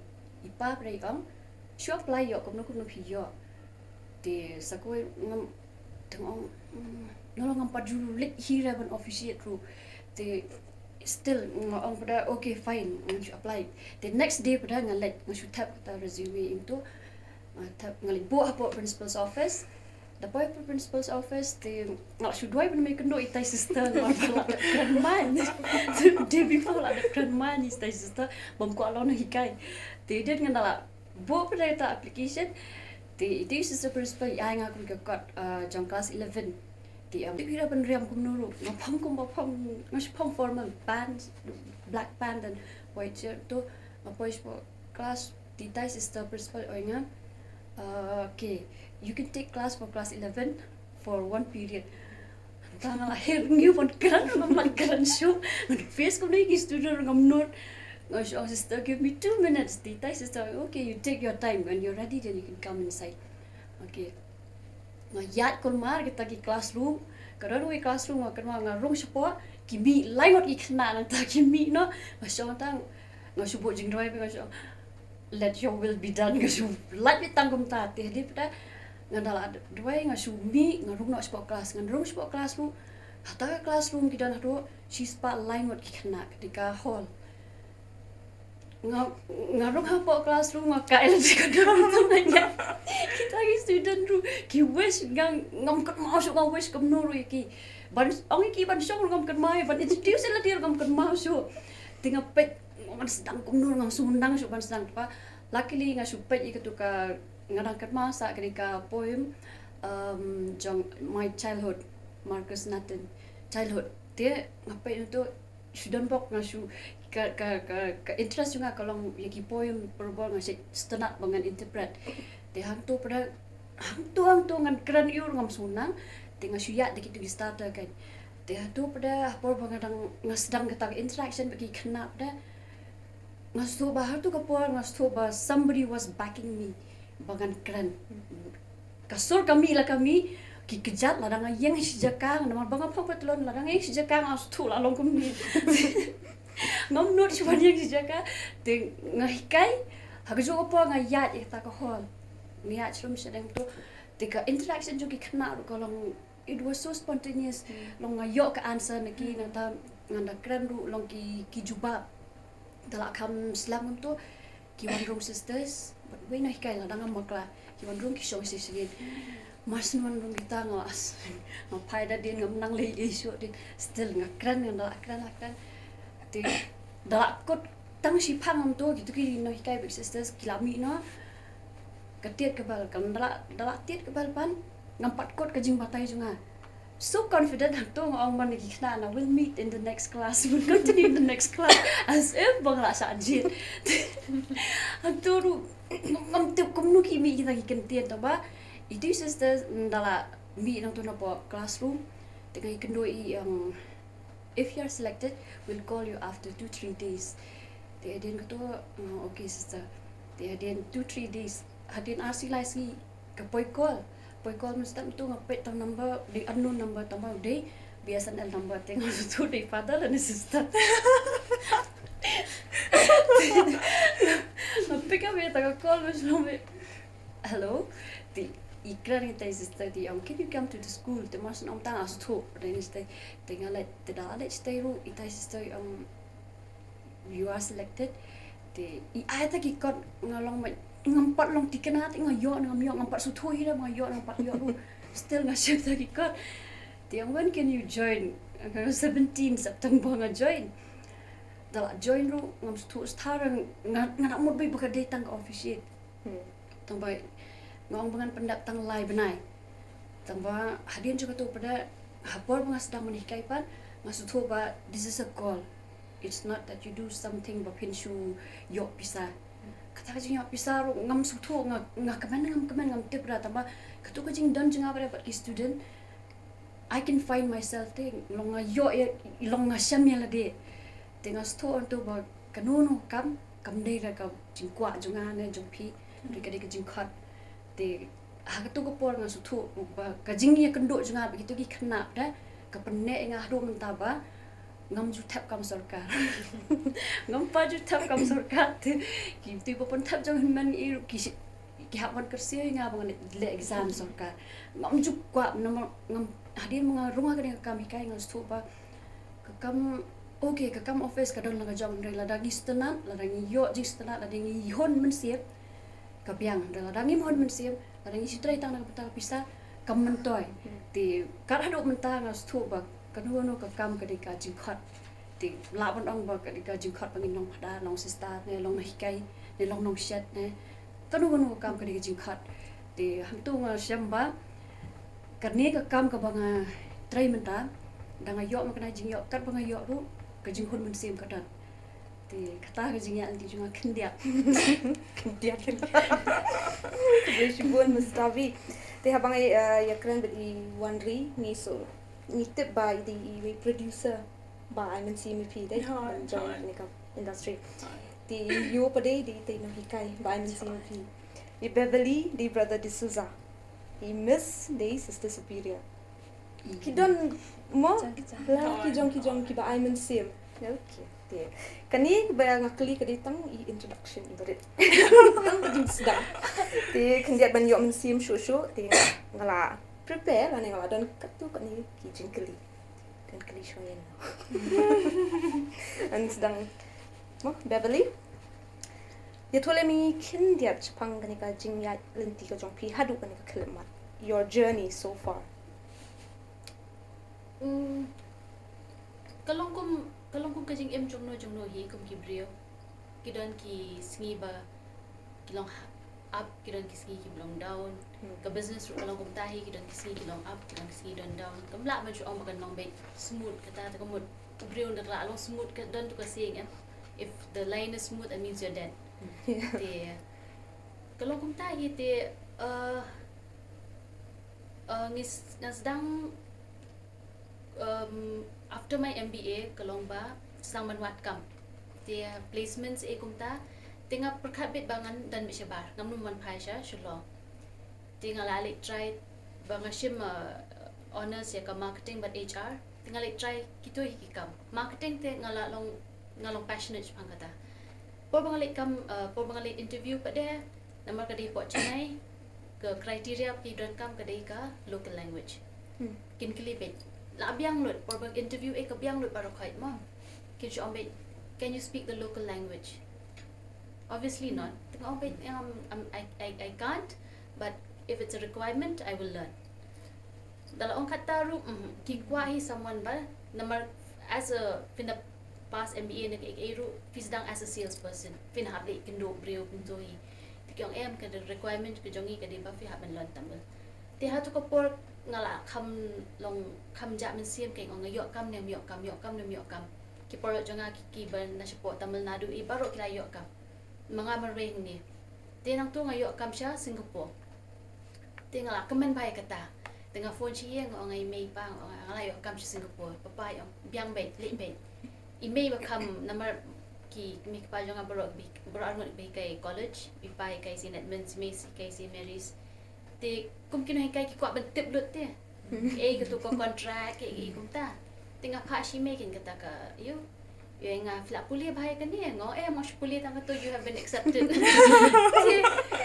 I pa pat i ong, "Shu apply ïoh kumno kumno phi ïoh." Te sa kawei ngam, te nga ong, mm, nalor ngam pat ju leit hi re ban officiate ruh. Te still nga ong pat, "Okay, fine, ngan shu apply." Te next day pat nga leit, nga shu thep kata resume ïa i, to nga thep, nga leit buh hapoh principal's office. Da poi hapoh principal's office, te nga la shu duwai ban mih kynduh ita i sister, namar ba la dep kren man. Te day before la dep kren man ita i sister, bym kwah long nonghikai. Te dei nga da la buh pat ïa kata application. Te ita i sister principal i ai ïa nga kum ka kot, uh, jong class eleven. Te i ong, "Phi dei ban riam kumno ruh?" Nga phong kumba phong, nga shu phong formal, pants, black pants and white shirt, to nga poi shapoh class. Te ita i sister principal i ong ïa nga, "Uh, okay, you can take class for class eleven for one period." Te nga la her, ngam pat kren, ngam pat kren shuh. Ngan face kumno ïa ki student, ngam nud. Nga shu ong, "Sister, give me two minutes." Te ita i sister, "Okay, you take your time. When you're ready, then you can come inside." Okay. Nga ïaid kulmar kita ki classroom. Ka don kawei classroom nga kynmaw, nga rung shapoh, ki mih lai ngut ki khynnah nangta, ki mih noh. Nga shong tang, nga shu buh jingduwai bad nga shu, "Let your will be done." Nga shu lait beit tang kumta. Te hadien pat nga da la duwai, nga shu mih, nga rung noh shapoh class. Ngan rung shapoh class ruh, ha kata ka classroom ki don haduh shispah lai ngut ki khynnah, ka dei ka hall. Nga, nga rung hapoh classroom, nga kah ïa lade ka dur tu, nga ïa kita ki student ruh ki wish, nga, ngam kynmaw shuh, nga wish kumno ruh ïa ki. Ban ong ïa ki ban shong ruh ngam kynmaw, ban introduce ïa lade ruh ngam kynmaw shuh. Te nga peit, ngam sdang kumno ruh, ngam sngewdang shuh ban sdang, te pat luckily nga shu peit ïa katu ka, nga dang kynmaw sa ka dei ka poem, um, jong My Childhood, Marcus Nathan, Childhood. Te nga peit ïa katu, shu don bok, nga shu, ka, ka, ka, ka interest jong nga ka long ïa ki poem, por bor nga shu sngewtynnat ba ngan interpret. Te hangto pat, hangto, hangto ngan kren ïa u ruh ngam sngewdang. Te nga shu ïaid da kitu ki starter kan. Te hato pat ha por ba nga dang, nga sdang kata ka interaction bad ki khynnah pat, nga sngewthuh ba hato ka por nga sngewthuh ba somebody was backing me ba ngan kren. Ka sur ka mih la ka mih, ki kjat lada nga ïeng shi jaka, namar ba nga phong patlon, lada nga ïeng shi jaka nga sngewthuh la long kumne. Ngam nud shuh ban ïeng shi jaka. Te nga hikai, ha kajuh ka por nga ïaid ïa kata ka hall. Nga ïaid shlem shadem tu. Te ka interaction jong ki khynnah ruh ka long, it was so spontaneous. Long nga ïoh ka answer na ki, nangta nga da kren ruh long ki, ki jubab. Te la kham slem kumtu, ki wan rung sisters, bad wei na hikai lada ngam bakla, ki wan rung ki shong shisien. Mar shu wan rung kita nga, nga phai da dien, ngam nang leh ei shuh dien. Still nga kren, nga da la kren, la kren. Te da la kut tang shiphang kumtu, kitu ki nonghikai bad ki sisters ki la mih noh. Ka tied ka bell, ka da la, da la tied ka bell pat, ngam pat kut ka jingbatai jong nga. So confident hangto nga ong ban ki khynnah na, "We'll meet in the next class, we'll continue in the next class," as if ba nga la shah jied. Hangto ruh ngam tip kumno ki mih kita ki kyntien, tangba iti sisters, mm, da la mih nangto na pdeng classroom. Te nga ïakynduh ïa i, um, "If you are selected, we'll call you after two three days." Te hadien kato, uh, "Okay sister." Te hadien two three days, hadien ar sngi lai sngi, ka poi call. Poi call mynstep tu nga peit tang number, dei unknown number, tang ba dei B S N L number, te nga sngewthuh dei father lane sister. Nga pick up ïa kata ka call, nga shu ong, "Hello." Te i kren ïa itai sister, te i ong, "Can you come to the school?" Te mar shu ong tang nga sngewthuh, te nga leit, te da leit shatei ruh, itai sister i ong, "You are selected." Te i ai ta ki kot, nga long ma, ngam pat long thikna, te nga ïoh ne ngam ïoh, ngam pat sngewthuh hi ruh ba nga ïoh ne ngam pat ïoh ruh. Still nga shim ta ki kot. Te i ong, "When can you join?" Nga ong, "Seventeen September nga join." Da la join ruh ngam sngewthuh shuh, nga, nga da mut beit ba ka dei tang ka officiate. Hmm. Tang ba nga ong ba ngan pyndep tang lai bnai. Tang ba hadien jong kato pat, ha por ba nga sdang ban hikai pat, nga sngewthuh ba this is a call. It's not that you do something ba phin shu ïoh pisa. Kata ka jingïoh pisa ruh ngam sngewthuh, nga, nga kmen ngam kmen ngam tip ruh, tang ba kato ka jingdon jong nga bad ki student, I can find myself, te long nga ïoh ïa, long nga shem ïa lade. Te nga sngewthuh hangto ba kano kano ka kam kam dei da ka jingkwah jong nga ne jong phi, dei ka dei ka jingkhot. Te ha kato ka por nga sngewthuh ba ka jingïakynduh jong nga bad kito ki khynnah pat ka pynneh ïa nga haduh mynta ba ngam ju thep kam sorkar. Ngam pat ju thep kam sorkar, te kito ba pynthep jong hynmen i ruh ki shi-, ki hap ban kyrsiew ïa nga ba ngan leh exam sorkar. Ngam ju kwah, namar ngam, hadien ba nga rung ha kane ka kam hikai nga sngewthuh ba ka kam, okay, ka kam office ka don la ka jong, hynrei lada ngi sngewtynnat, lada ngi ïoh jingsngewtynnat, lada ngi hun mynsiem, ka biang. Hynrei lada ngim hun mynsiem, lada ngi shu trei tang na ka bynta ka pisa, kam myntoi. Te kat haduh mynta nga sngewthuh ba kano kano ka kam ka dei ka jingkhot. Te lah ban ong ba ka dei ka jingkhot ba ngin long phadar, long sister ne long nonghikai ne long nongshet ne kano kano ka kam ka dei ka jingkhot. Te hangto nga shem ba kane ka kam kaba nga trei mynta, da nga ïoh ma kane ka jingïoh, kat ba nga ïoh ruh, ka jinghun mynsiem ka don. Te kata ka jingïaid lynti jong nga khyndiat. Khyndiat. Khublei shibun Miss Tavi. Te haba nga, eh, ïakren bad i Wanri, ngi shu, ngi tip ba i dei iwei i producer ba ai mynsiem ïa phi, dei? Hooid, ban join hooid. Kane ka industry. Hooid. Te i Yo pat dei, dei itai i nonghikai ba ai mynsiem ïa phi. I Beverly dei brother D'Souza. I Miss dei sister superior. Ki don mo? Ki jong, ki jong. La ki jong, ki jong kiba ai mynsiem. Okay. Te kane ba nga kylli ka dei tang i introduction i barit. Tang ka jingsdang. Te khyndiat ban ïoh mynsiem shuh shuh, te nga la prepare lane nga la don katto katne ki jingkylli. Kan kylli shong ïa nga. Ngan sdang. Mo, Beverly? Ïathuh lem ïa ngi khyndiat shaphang kane ka jingïaid lynti ka jong phi haduh kane ka khyllipmat. Your journey so far. Mm, ka long kum, ka long kum ka jingim jongno jongno hi kum ki briew. Ki don ki sngi ba ki long ha-, up, ki don ki sngi ki long down. Hmm. Ka business ruh ka long kumta hi, ki don ki sngi ki long up, ki don ki sngi don down. Kam lah ban shu ong ba kan long beit smooth kata, te ka mut u briew nda ka lah long smooth, ka don tu ka saying, eh, "If the line is smooth, that means you're dead." Hmm. Te ka long kumta hi te, uh, Uh, ngi s- nga sdang um, after my M B A ka long ba sdang ban wad kam. Te placements e kumta, te nga pyrkhat bit ba ngan don bit shabar, ngam nym wan phai sha Shillong. Te nga la leit try ba nga shim uh, honours ïa ka marketing bad H R. Te nga leit try kito hi ki kam. Marketing te nga la long nga long passionate shaphang kata. Por ba nga leit kam uh, por ba nga leit interview pat de, namar ka dei pok Chennai, ka criteria ki donkam ka dei ka local language. Kin kylli beit, la biang lut, por ba interview e ka biang lut baroh khoit mo. Kin shu ong beit, can you speak the local language? Obviously not. Te nga ong beit, um, um, I, I, I can't, but if it's a requirement, I will learn. Da la ong kata ruh, mm, ki kwah hi someone ba, namar as a, phin da pass M B A ne kaei kaei ruh, phi sdang as a salesperson, phin hap leh kynduh briew kumto hi. Te ki ong em, ka requirement ka jong ngi ka dei ba phi hap ban learn Tamil. Te ha tu ka por nga la kham long kham jah mynsiem, ka ong nga ïoh kam ne ym ïoh kam, ïoh kam ne ym ïoh kam. Ki paralok jong nga ki, ki ba na shapoh Tamil Nadu i baroh ki la ïoh kam. Ma nga marwei hangne. Te nangtu nga ïoh kam sha Singapore. Te nga la kmen bha ïa kata. Te nga phone sha ïing, nga ong ïa i mei i pa, nga ong nga la ïoh kam sha Singapore. Papa, ïoh biang beit, leit beit. I mei ba kham namar ki mei ki pa jong nga baroh ba, baroh arngut ba hikai college, i pa hikai Saint Edmund's, i mei hikai Saint Mary's. Te kum ki nonghikai ki kwah ban tip lut te. Eh, kato ka contract, eh, eh, kumta. Te nga phah sha i mei, kin kata ka, ïoh. Ïoh nga, phi lah pule bha ïa kane, nga ong em, nga shu pule tang kato, you have been accepted. Te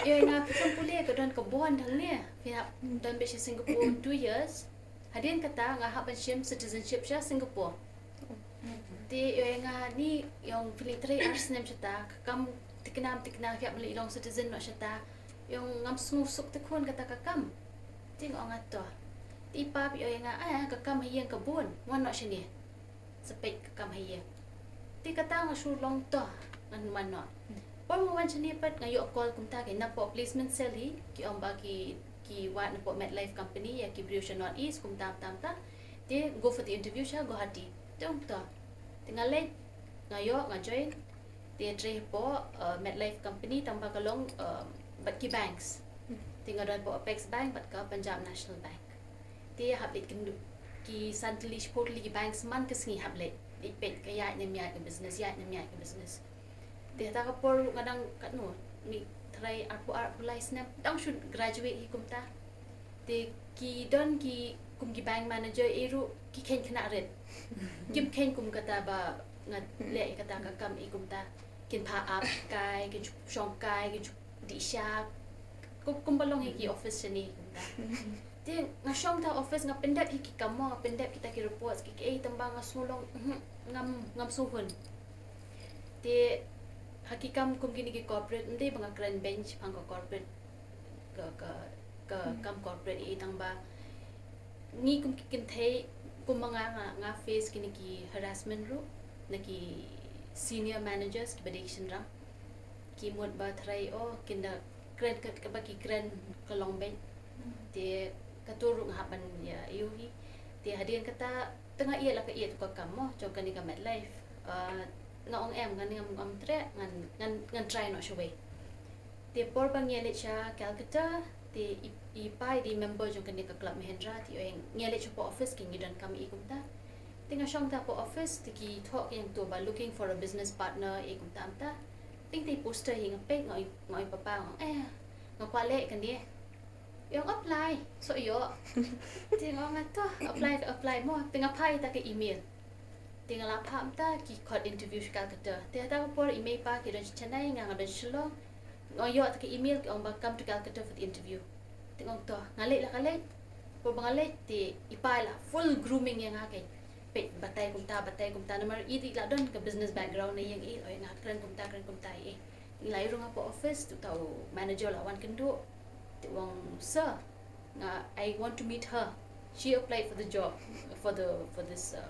ïoh nga, phi kan pule, ka don ka bond hangne. Phi hap don beit sha Singapore two years. Hadien kata nga hap ban shim citizenship sha Singapore. Te ïoh nga ni, ïoh phi leit trei ar snem shata, ka kam thikna ym thikna, phi hap ban leit long citizen noh shata. Ïoh ngam sngewsuk te khun kata ka kam. Te nga ong nga to. Te i pa phi ïoh nga, ai, ka kam ha ïing ka bun, wan noh shane. Sa peit ka kam ha ïing. Te kata nga shu long to, ngan wan noh. Por nga wan shane pat nga ïoh call kumta, ki napoh placement cell hi, ki ong ba ki, ki wad napoh MetLife company ïa ki briew sha North East, kumta kumta kumta. Te go for the interview sha Guwahati. Te ong to. Te nga leit, nga ïoh, nga join. Te trei hapoh uh, MetLife company, tang ba ka long uh, bad ki banks. Te nga don hapoh Apex Bank bad ka Punjab National Bank. Te hap leit kynduh ki san tylli shiphew tylli ki banks man ka sngi, hap leit, leit peit ka ïaid ne ym ïaid ka business, ïaid ne ym ïaid ka business. Te hata ka por ruh nga dang katno, mih trai arphew ar arphew lai snem, dang shu graduate hi kumta. Te ki don ki kum ki bank manager eh ruh ki kheiñ khynnah rit. Kim kheiñ kum kata ba nga leh kata ka kam eh kumta. Kin phah ap kai, kin shong kai, kin dih sha. Kum, kumba long hi ki office shane kumta. Te nga shong ha office, nga pyndep hi ki kam mo, nga pyndep kita ki reports, ki, ki eh, tang ba nga sngew long, mhm, ngam, ngam sngewhun. Te ha ki kam kum kine ki corporate, ym dei ba nga kren beiñ shaphang ka corporate, ka, ka, ka kam corporate eh, tang ba ngi kum ki kynthei, kum ma nga, nga, nga face kine ki harassment ruh na ki senior managers kiba dei ki shynrang. Ki mut ba tharai, oh, kin da kren ka, kaba ki kren ka long beiñ. Te kato ruh nga hap ban ïa ïohi. Te hadien kata, te nga ïeit la ka ïeit tu ka kam mo jong kane ka MetLife. Uh, nga ong em, ngan, ngam, ngam treh, ngan, ngan, ngan try noh shawei. Te por ba ngi ïa leit sha Calcutta, te i, i pa i dei member jong kane ka club Mahindra, te i ong ngi ïa leit sha hapoh office, ki ngi don kam i kumta. Te nga shong ta hapoh office, te ki thoh ki ong to ba looking for a business partner i kumta kumta. Te nga tei poster hi, nga peit, nga ong, nga ong papa, nga ong, eh, nga kwah leh kane. I ong apply, soh ïoh. Te nga ong nga to, apply, apply mo. Te nga phah ïa ta ka email. Te nga la phah mynta, ki khot interview sha Calcutta. Te hata ka por i mei i pa ki don sha Chennai, nga nga don sha Shillong. Nga ïoh ta ka email, ki ong ba come to Calcutta for the interview. Te nga ong to, nga leit la ka leit. Por ba nga leit, te i pa i la full grooming ïa nga, ka peit batai kumta, batai kumta, namar i dei la don ka business background na ïing i, oi nga kren kumta, kren kumta i. Te ngi la ïa rung hapoh office, te uta u manager la wan kynduh. Te u ong, sir, nga, I want to meet her. She applied for the job, for the, for this, uh,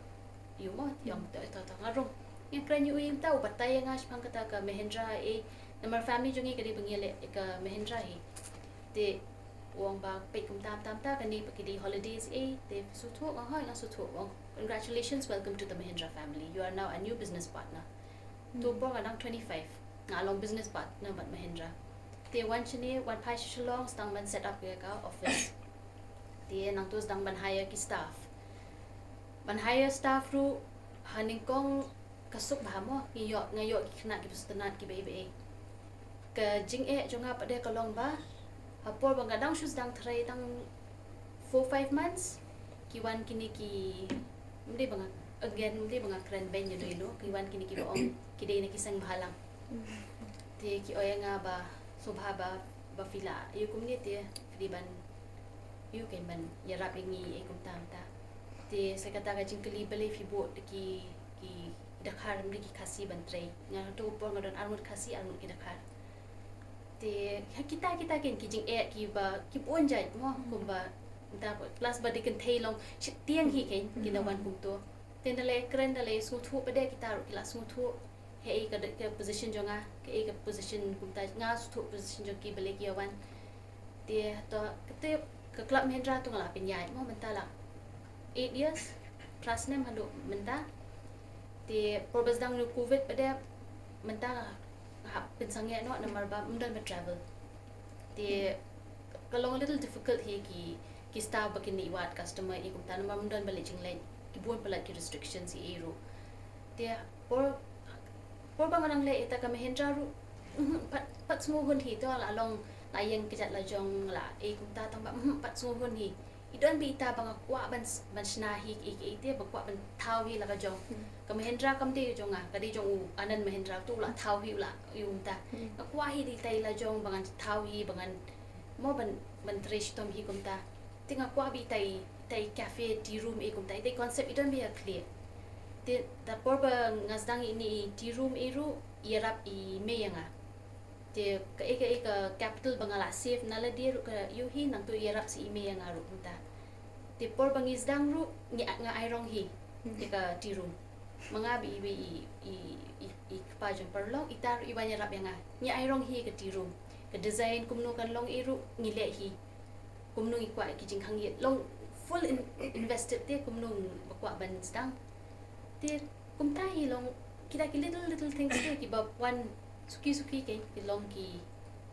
ïoh mo, ïoh to, to, to, nga rung. Nga kren ïa u, ïa uta u batai ïa nga shaphang kata ka Mahindra, eh, namar family jong ngi ka dei ba ngi ïaleh ka Mahindra hi. Te u ong ba peit kumta kumta kumta, kane ba ki dei holidays, eh, te sngewthuh, nga ong hooid nga sngewthuh. U ong, congratulations, welcome to the Mahindra family. You are now a new business partner. Tu por nga dang twenty-five, nga long business partner bad Mahindra. Te wan shane, wan phai sha Shillong, sdang ban set up ïa ka office. Te nangtu sdang ban hire ki staff. Ban hire staff ruh ha nyngkong ka suk bha mo, ngi ïoh, nga ïoh ki khynnah kiba sngewtynnat kiba ei ba ei. Ka jingeh jong nga pat de ka long ba ha por ba nga dang shu sdang trei tang four five months, ki wan kine ki, ym dei ba nga, again, ym dei ba nga kren beiñ ïa u, ki wan kine kiba ong ki dei na ki seng bhalang. Te ki ong ïa nga ba sngewbha ba, ba phi lah ïa kumne te phi dei ban ïa, kan ban ïarap ïa ngi, eh, kumta kumta. Te sa kata ka jingkylli balei phi buh da ki, ki Dkhar, ym dei ki Khasi ban trei. Nga tu por nga don arngut Khasi, arngut ki Dkhar. Te ha kita, kita ken ki jingeh kiba, ki bun jait mo, kumba mynta last ba dei kynthei long shiteng hi ken, ki da wan kumto. Te da leh kren, da leh sngewthuh pat de, kita ruh ki la sngewthuh. Kaei ka, ka position jong nga, kaei ka position kumta, nga sngewthuh position jong ki balei ki ïa wan. Te to, kata ka Club Mahindra tu nga la pynïaid mo mynta la eight years, phra snem haduh mynta. Te por ba sdang u Covid pat de mynta nga hap pynsangeh noh namar ba ym don ba travel. Te ka long a little difficult hi ki, ki staff ba kin ïa wad customer ïa kumta namar ym don ba leit jingleit, ki bun palat ki restrictions ïa i ruh. Te por, por ba nga dang leh ïa ta ka Mahindra ruh, mhm, pat, pat sngewhun hi, to la long, la ïeng kjat la jong la ei kumta, tang ba, mhm, pat sngewhun hi. I don beit ita ba nga kwah ban s-, ban shna hi, i, i, ite ba kwah ban thaw hi la ka jong. Ka Mahindra kam dei jong nga, ka dei jong u Anand Mahindra, tu u la thaw hi, u la ïa kumta. Nga kwah hi dei ita i la jong ba ngan thaw hi, ba ngan mo ban, ban trei shitom hi kumta. Te nga kwah beit ita i, ita i cafe, tea room, eh, kumta, ita i concept i don beit ha khlieh. Te ta por ba nga sdang ïa ine i tea room, eh, ruh, ïarap i mei ïa nga. Te kaei kaei ka capital ba nga la save na lade ruh ka ïoh hi, nangtu ïarap sa i mei ïa nga ruh kumta. Te por ba ngi sdang ruh ngi, nga ai rong hi ïa ka tea room. Ma nga bad i, i, i, i, i kpa jong paralok, ita ruh i wan ïarap ïa nga. Ngi ai rong hi ïa ka tea room. Ka design kumno kan long, eh, ruh ngi leh hi. Kumno ngi kwah ki jingkhang ïit, long full in-, invested, te kumno ba kwah ban sdang. Te kumta hi long kita ki little, little things te kiba wan suki suki, ki, ki long ki,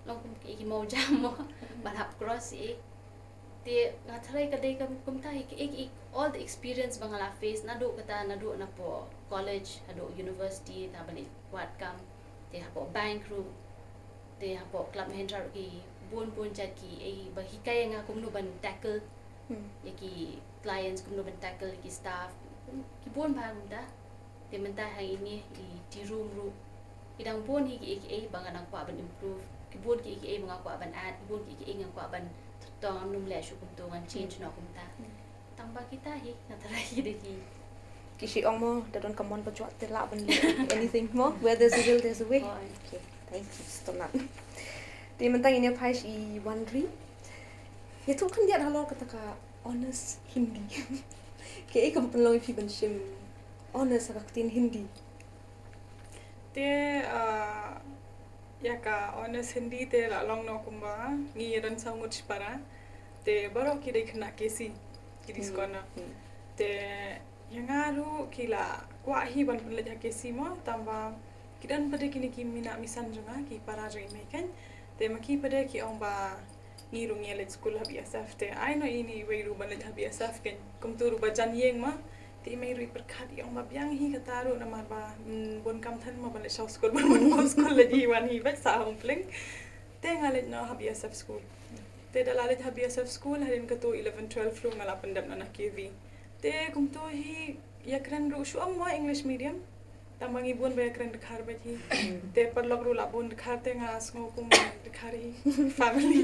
long kum ki, ki mawjam mo ban hap cross, eh. Te nga tharai ka dei ka kumta hi, ki, ki, all the experience ba nga la face naduh kata, naduh napoh college haduh university, ta ba leit wad kam, te hapoh bank ruh, te hapoh Club Mahindra ruh, ki bun bun jait ki, eh, ba hikai ïa nga kumno ban tackle ïa ki clients, kumno ban tackle ïa ki staff, ki bun bha kumta. Te mynta ha ine i tea room ruh, ki dang bun hi kiei kiei ba nga dang kwah ban improve, ki bun kiei kiei ba nga kwah ban add, ki bun kiei kiei nga kwah ban, to ngam nym leh shuh kumto, ngan change noh kumta. Tang ba kita hi nga tharai ki dei ki. Ki shu ong mo, da don ka mon ba jwat te lah ban leh anything mo. Where there's a will, there's a way. Oh, okay. Thank you, sngewtynnat. Te mynta ngin ïa phai sha i Wanri. Ïathuh khyndiat halor kata ka honours Hindi. Kaei kaba pynlong ïa phi ban shim honours ha ka ktien Hindi? Te, ah, ïa ka honours Hindi te la long noh kumba ngi ïa don saw ngut shipara. Te baroh ki dei khynnah K C, ki dei skona. Te ïa nga ruh ki la kwah hi ban pynleit ha K C mo, tang ba ki don pat de kine ki minot misan jong nga, ki para jong i mei keiñ. Te ma ki pat de ki ong ba ngi ruh ngi leit skul ha B S F, te ai noh ine iwei ruh ban leit ha B S F keiñ. Kumtu ruh ba jan ïing ma, te i mei ruh i pyrkhat, i ong ba biang hi kata ruh namar ba, mm, bun kam than ma ban leit shaw skul, ban, ban shaw skul, leit hi wan hi beit sah ha Umpleng. Te nga leit noh ha B S F skul. Te da la leit ha B S F skul, hadien katu eleven twelve ruh nga la pyndep noh na K V. Te kumtu hi ïa kren ruh shu ong mo English medium. Tang ba ngi bun ba ïa kren Dkhar beit hi. Te paralok ruh la bun Dkhar, te nga sngew kum Dkhar hi family.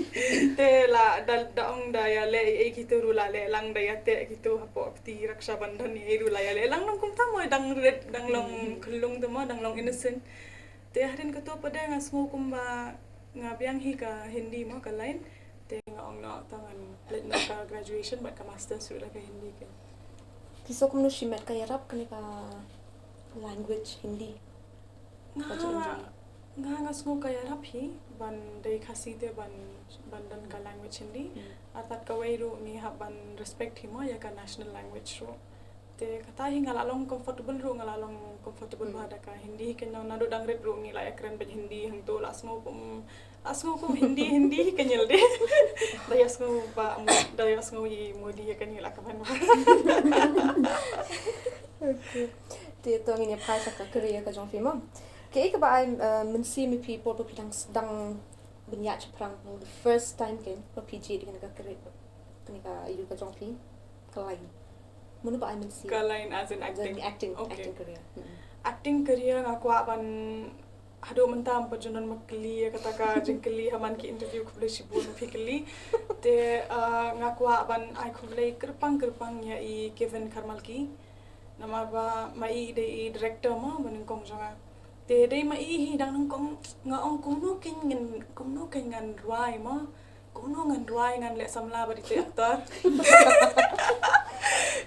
Te la da, da ong da ïa leh ei ei kitu ruh la leh lang, da ïa teh kitu hapoh kti Raksha Bandhan ei ei ruh la ïa leh lang, nang kumta mo dang rit, dang long khyllung te mo, dang long innocent. Te hadien katu pat de nga sngew kumba nga biang hi ka Hindi mo ka line. Te nga ong noh, to ngan leit noh ka graduation bad ka masters ruh da ka Hindi keiñ. Phi sngew kumno shimet ka ïarap kane ka language Hindi? Nga, nga, nga sngew ka ïarap hi ban dei Khasi te ban, ban don ka language Hindi. Artat kawei ruh ngi hap ban respect hi mo ïa ka national language ruh. Te kata hi nga la long comfortable ruh, nga la long comfortable bha da ka Hindi hi, kane naduh dang rit ruh ngi la ïakren bad Hindi hangto, la sngew kum, la sngew kum Hindi, Hindi hi ka nyil de. Da ïa sngew ba, da ïa sngew i Modi hi ka nyil la ka ban ba. Okay. Te to ngin ïa phai sha ka career ka jong phi mo. Kaei kaba ai mynsiem ïa phi por ba phi dang dang ban ïaid shaphrang, the first time kein ba phi jied ïa kane ka career, kane ka ïa ka jong phi ka line. Mano ba ai mynsiem? Ka line as in acting. Acting, Okay. Acting career. Mm-mm. Acting career nga kwah ban, haduh mynta ym pat ju don ma kylli ïa kata ka jingkylli ha man ki interview, khublei shibun phi kylli. Te uh, nga kwah ban ai khublei kyrpang kyrpang ïa i Kevin Kharmalki. Namar ba ma i dei i director mo ba nyngkong jong nga. Te dei ma i hi dang nyngkong, nga ong kumno kein ngan, kumno kein ngan rwai mo. Kumno ngan rwai, ngan leh samla bad itei actor.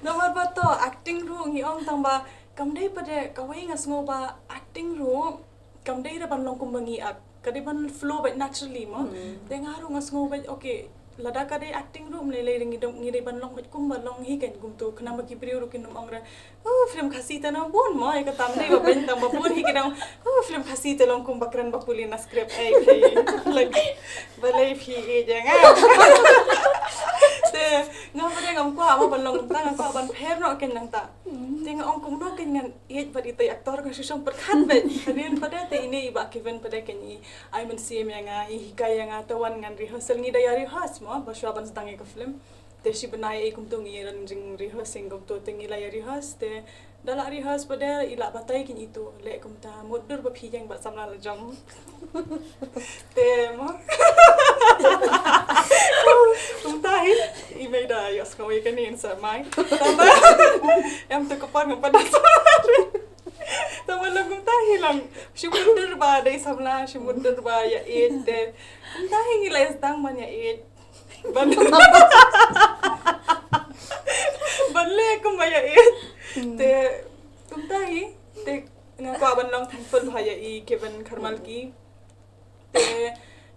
Namar ba to acting ruh ngi ong tang ba kam dei pat de, kawei nga sngew ba acting ruh kam dei da ban long kumba ngi act, ka dei ban flow bad naturally mo. Te nga ruh nga sngew bad, okay, lada ka dei acting ruh ym lei lei, ngi dei ban long bad kumba long hi kein kumto, khnang ba ki briew ruh kin ym ong re, oh, film Khasi te nang bun mo, ïa kata ym dei ba beiñ tang ba bun hi ki dang, oh, film Khasi te long kumba kren ba pule na script, ei, ei, like, balei phi ïeit ïa nga. Te nga pat de ngam kwah mo ban long kumta, nga kwah ban pher noh kein nangta. Te nga ong kumno kein ngan ïeit bad itei actor, nga shu shong pyrkhat bad. Hadien pat de te ine i Bah Kevin pat de kein i ai mynsiem ïa nga, i hikai ïa nga, te wan ngan rehearsal, ngi da ïa rehearse mo ba shuwa ban sdang ïa ka film. Te shi bnai ei kumto ngi ïa don jing rehearsing kumto, te ngi la ïa rehearse, te da la rehearse pat de i la batai kein ito, leh kumta, mutdur ba phi ïeng bad samla la jong. Te mo. Kumta hi i mei da ïohsngew ïa kane in sa mai. Tang ba em, to ka por ngam pat da samla. Tang ba long kumta hi long, shi mutdur ba dei samla, shi mutdur ba ïa ïeit, te kumta hi ngi la ïa sdang ban ïa ïeit. Ban, ban leh kumba ïa ïeit. Te kumta hi, te nga kwah ban long thankful bha ïa i Kevin Kharmalki. Te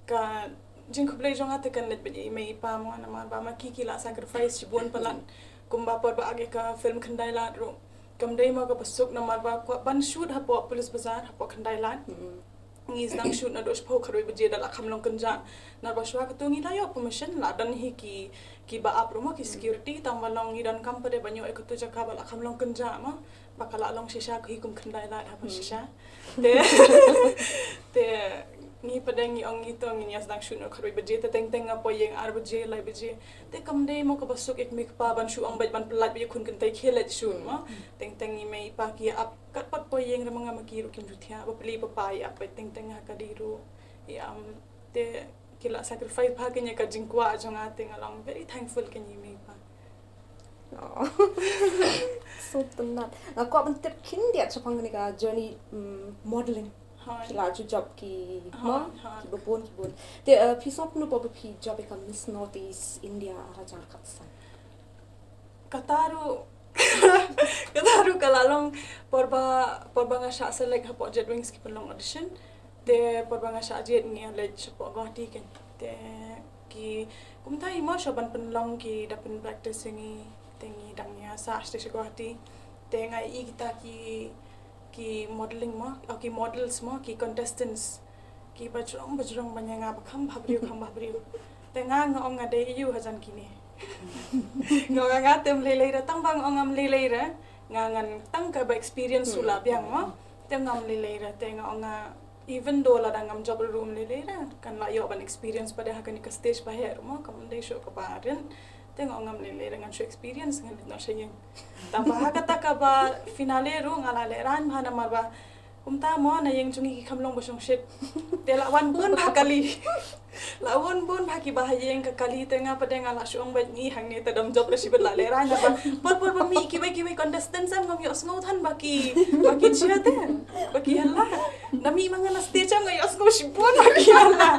ka jingkhublei jong nga te kan leit bad i mei i pa mo, namar ba ma ki ki la sacrifice shibun palat. Kumba por ba ïa ka film Khyndai Lad ruh, kam dei mo kaba suk, namar ba kwah ban shoot hapoh Police Bazar, hapoh Khyndai Lad. Ngi sdang shoot naduh shiphew khatwei baje, da la kham long kynjah. Namar ba shuwa kato ngi la ïoh permission, la don hi ki, kiba ap ruh mo, ki security, tang ba long ngi donkam pat de ban ïoh ïa kato jaka ba la kham long kynjah mo. Ba ka la long shisha, ka hi kum Khyndai Lad haba shisha. Te, te ngi pat de ngi ong ngi to ngin ïa sdang shoot naduh khatwei baje, te teng teng nga poi ïeng ar baje, lai baje. Te kam dei mo kaba suk ïa ka mei ka pa ban shu ong bad ban pyllait bad ïa khun kynthei khie leit shoot mo. Teng teng i mei i pa ki ïa ap, kat pat poi ïeng re ma nga ma ki ruh kim ju thiah, ba pli ba pa ïa ap bad teng teng ha ka dei ruh. Ïa, um, te ki la sacrifice bha kein ïa ka jingkwah jong nga, te nga long very thankful kein ïa i mei i pa. Oh. So tynnat. Nga kwah ban tip khyndiat shaphang kane ka journey, mm, modeling. Phi la ju jop ki, mo, kiba bun, ki bun. Te, uh, phi sngewbha kumno ba phi jop ïa ka Miss Northeast India ar hajar khatsan? Kata ruh, kata ruh ka la long por ba, por ba nga shah select hapoh Jet Wings ki pynlong audition. Te por ba nga shah jied ngi ïa leit shapoh Guwahati kein. Te ki, kumta hi mo, shuwa ban pynlong ki da pyn practice ïa ngi, te ngi dang ïa sah sha Guwahati. Te nga ïohi kita ki, ki modeling mo, oh, ki models mo, ki contestants, kiba jrong ba jrong ban ïa nga, ba kham bha briew, kham bha briew. Te nga, nga ong nga dei aïu hajan kine. Nga ong nga te ym lei lei re, tang ba nga ong ngam lei lei re, nga ngan tang kaba experience u la biang mo. Te ngam lei lei re, te nga ong nga, even though lada ngam jop ruh ym lei lei re, kan la ïoh ban experience pat de ha kane ka stage ba heh ruh mo, kam dei shuh kaba rit. Te nga ong ngam lei lei re, ngan shu experience, ngan leit noh sha ïing. Tang ba ha kata kaba finale ruh nga la lehraiñ bha namar ba kumta mo, na ïing jong ngi ki kham long ba shongshit. Te la wan bun bha kali. La wan bun bha kiba ha ïing ka kali, te nga pat de nga la shu ong bad ngi hangne te dam jop, la shibit la lehraiñ, naba por por ba mih kiwei kiwei contestant em, ngam ïohsngew than ba ki, ba ki cheer te, ba ki hella. Da mih ma nga na stage em nga ïohsngew shibun ba ki hella.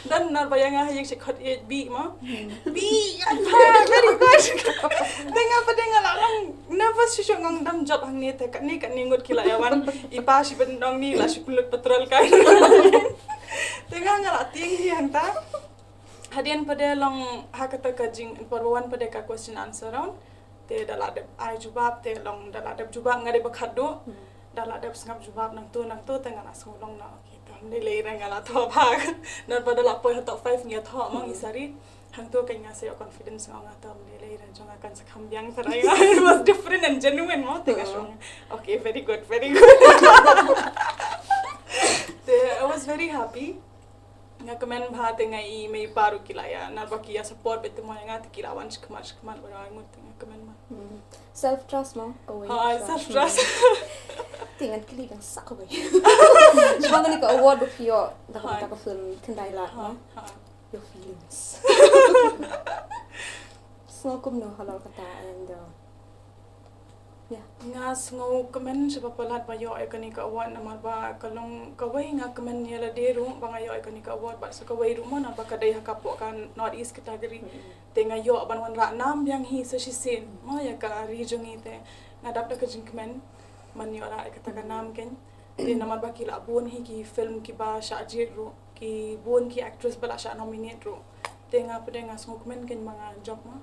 Don nar ba ïa nga ha ïing shi khot ïeit bih mo. Bih ïa pha, very good. Te nga pat de nga la long nervous shisha, nga ong dam jop hangne te, katne katne ngut ki la ïa wan. I pa shibit nong ni la shu pynlut petrol kai. Te nga nga la tieng hi hangta. Hadien pat de long ha kata ka jing, por ba wan pat de ka question answer round. Te da la dep ai jubab, te long da la dep jubab nga dei ba khatduh. Da la dep sngap jubab nangto nangto, te nga la sngew long na, okay, te ym dei lei re, nga la thoh bha. Namar ba da la poi ha top five ngi thoh mo ngi sari. Hangto ka nga sa ïoh confidence nga, nga te ym dei lei re, jong nga kan sa kham biang tharai. It was different and genuine mo, te nga shong. Okay, very good, very good. Te I was very happy. Nga kmen bha, te nga i mei pa ruh ki la ïa, namar ba ki ïa support beit te mo ïa nga, te ki la wan shakhmat shakhmat ba nga ngut, te nga kmen bha. Self trust mo, kawei. Ha, self trust. Te ngan kylli biang sa kawei. Shuwa kane ka award ba phi ïoh da kata ka film Khyndai Lad mo. Ha. Your feelings. Sngew kumno halor kata and uh, yeah. Nga sngew kmen shibun palat ba ïoh ïa kane ka award, namar ba ka long kawei, nga kmen ïa lade ruh ba nga ïoh ïa kane ka award, bad sa kawei ruh mo namar ba ka dei ha ka pok ka North East category. Te nga ïoh ban wanrah nam biang hi sa shisien mo ïa ka ri jong ngi, te nga dap da ka jingkmen ban ïoh rah ïa kata ka nam keiñ. Te namar ba ki la bun hi ki film kiba shah jied ruh, ki bun ki actress ba la shah nominate ruh. Te nga pat de nga sngewkmen keiñ ba nga jop mo.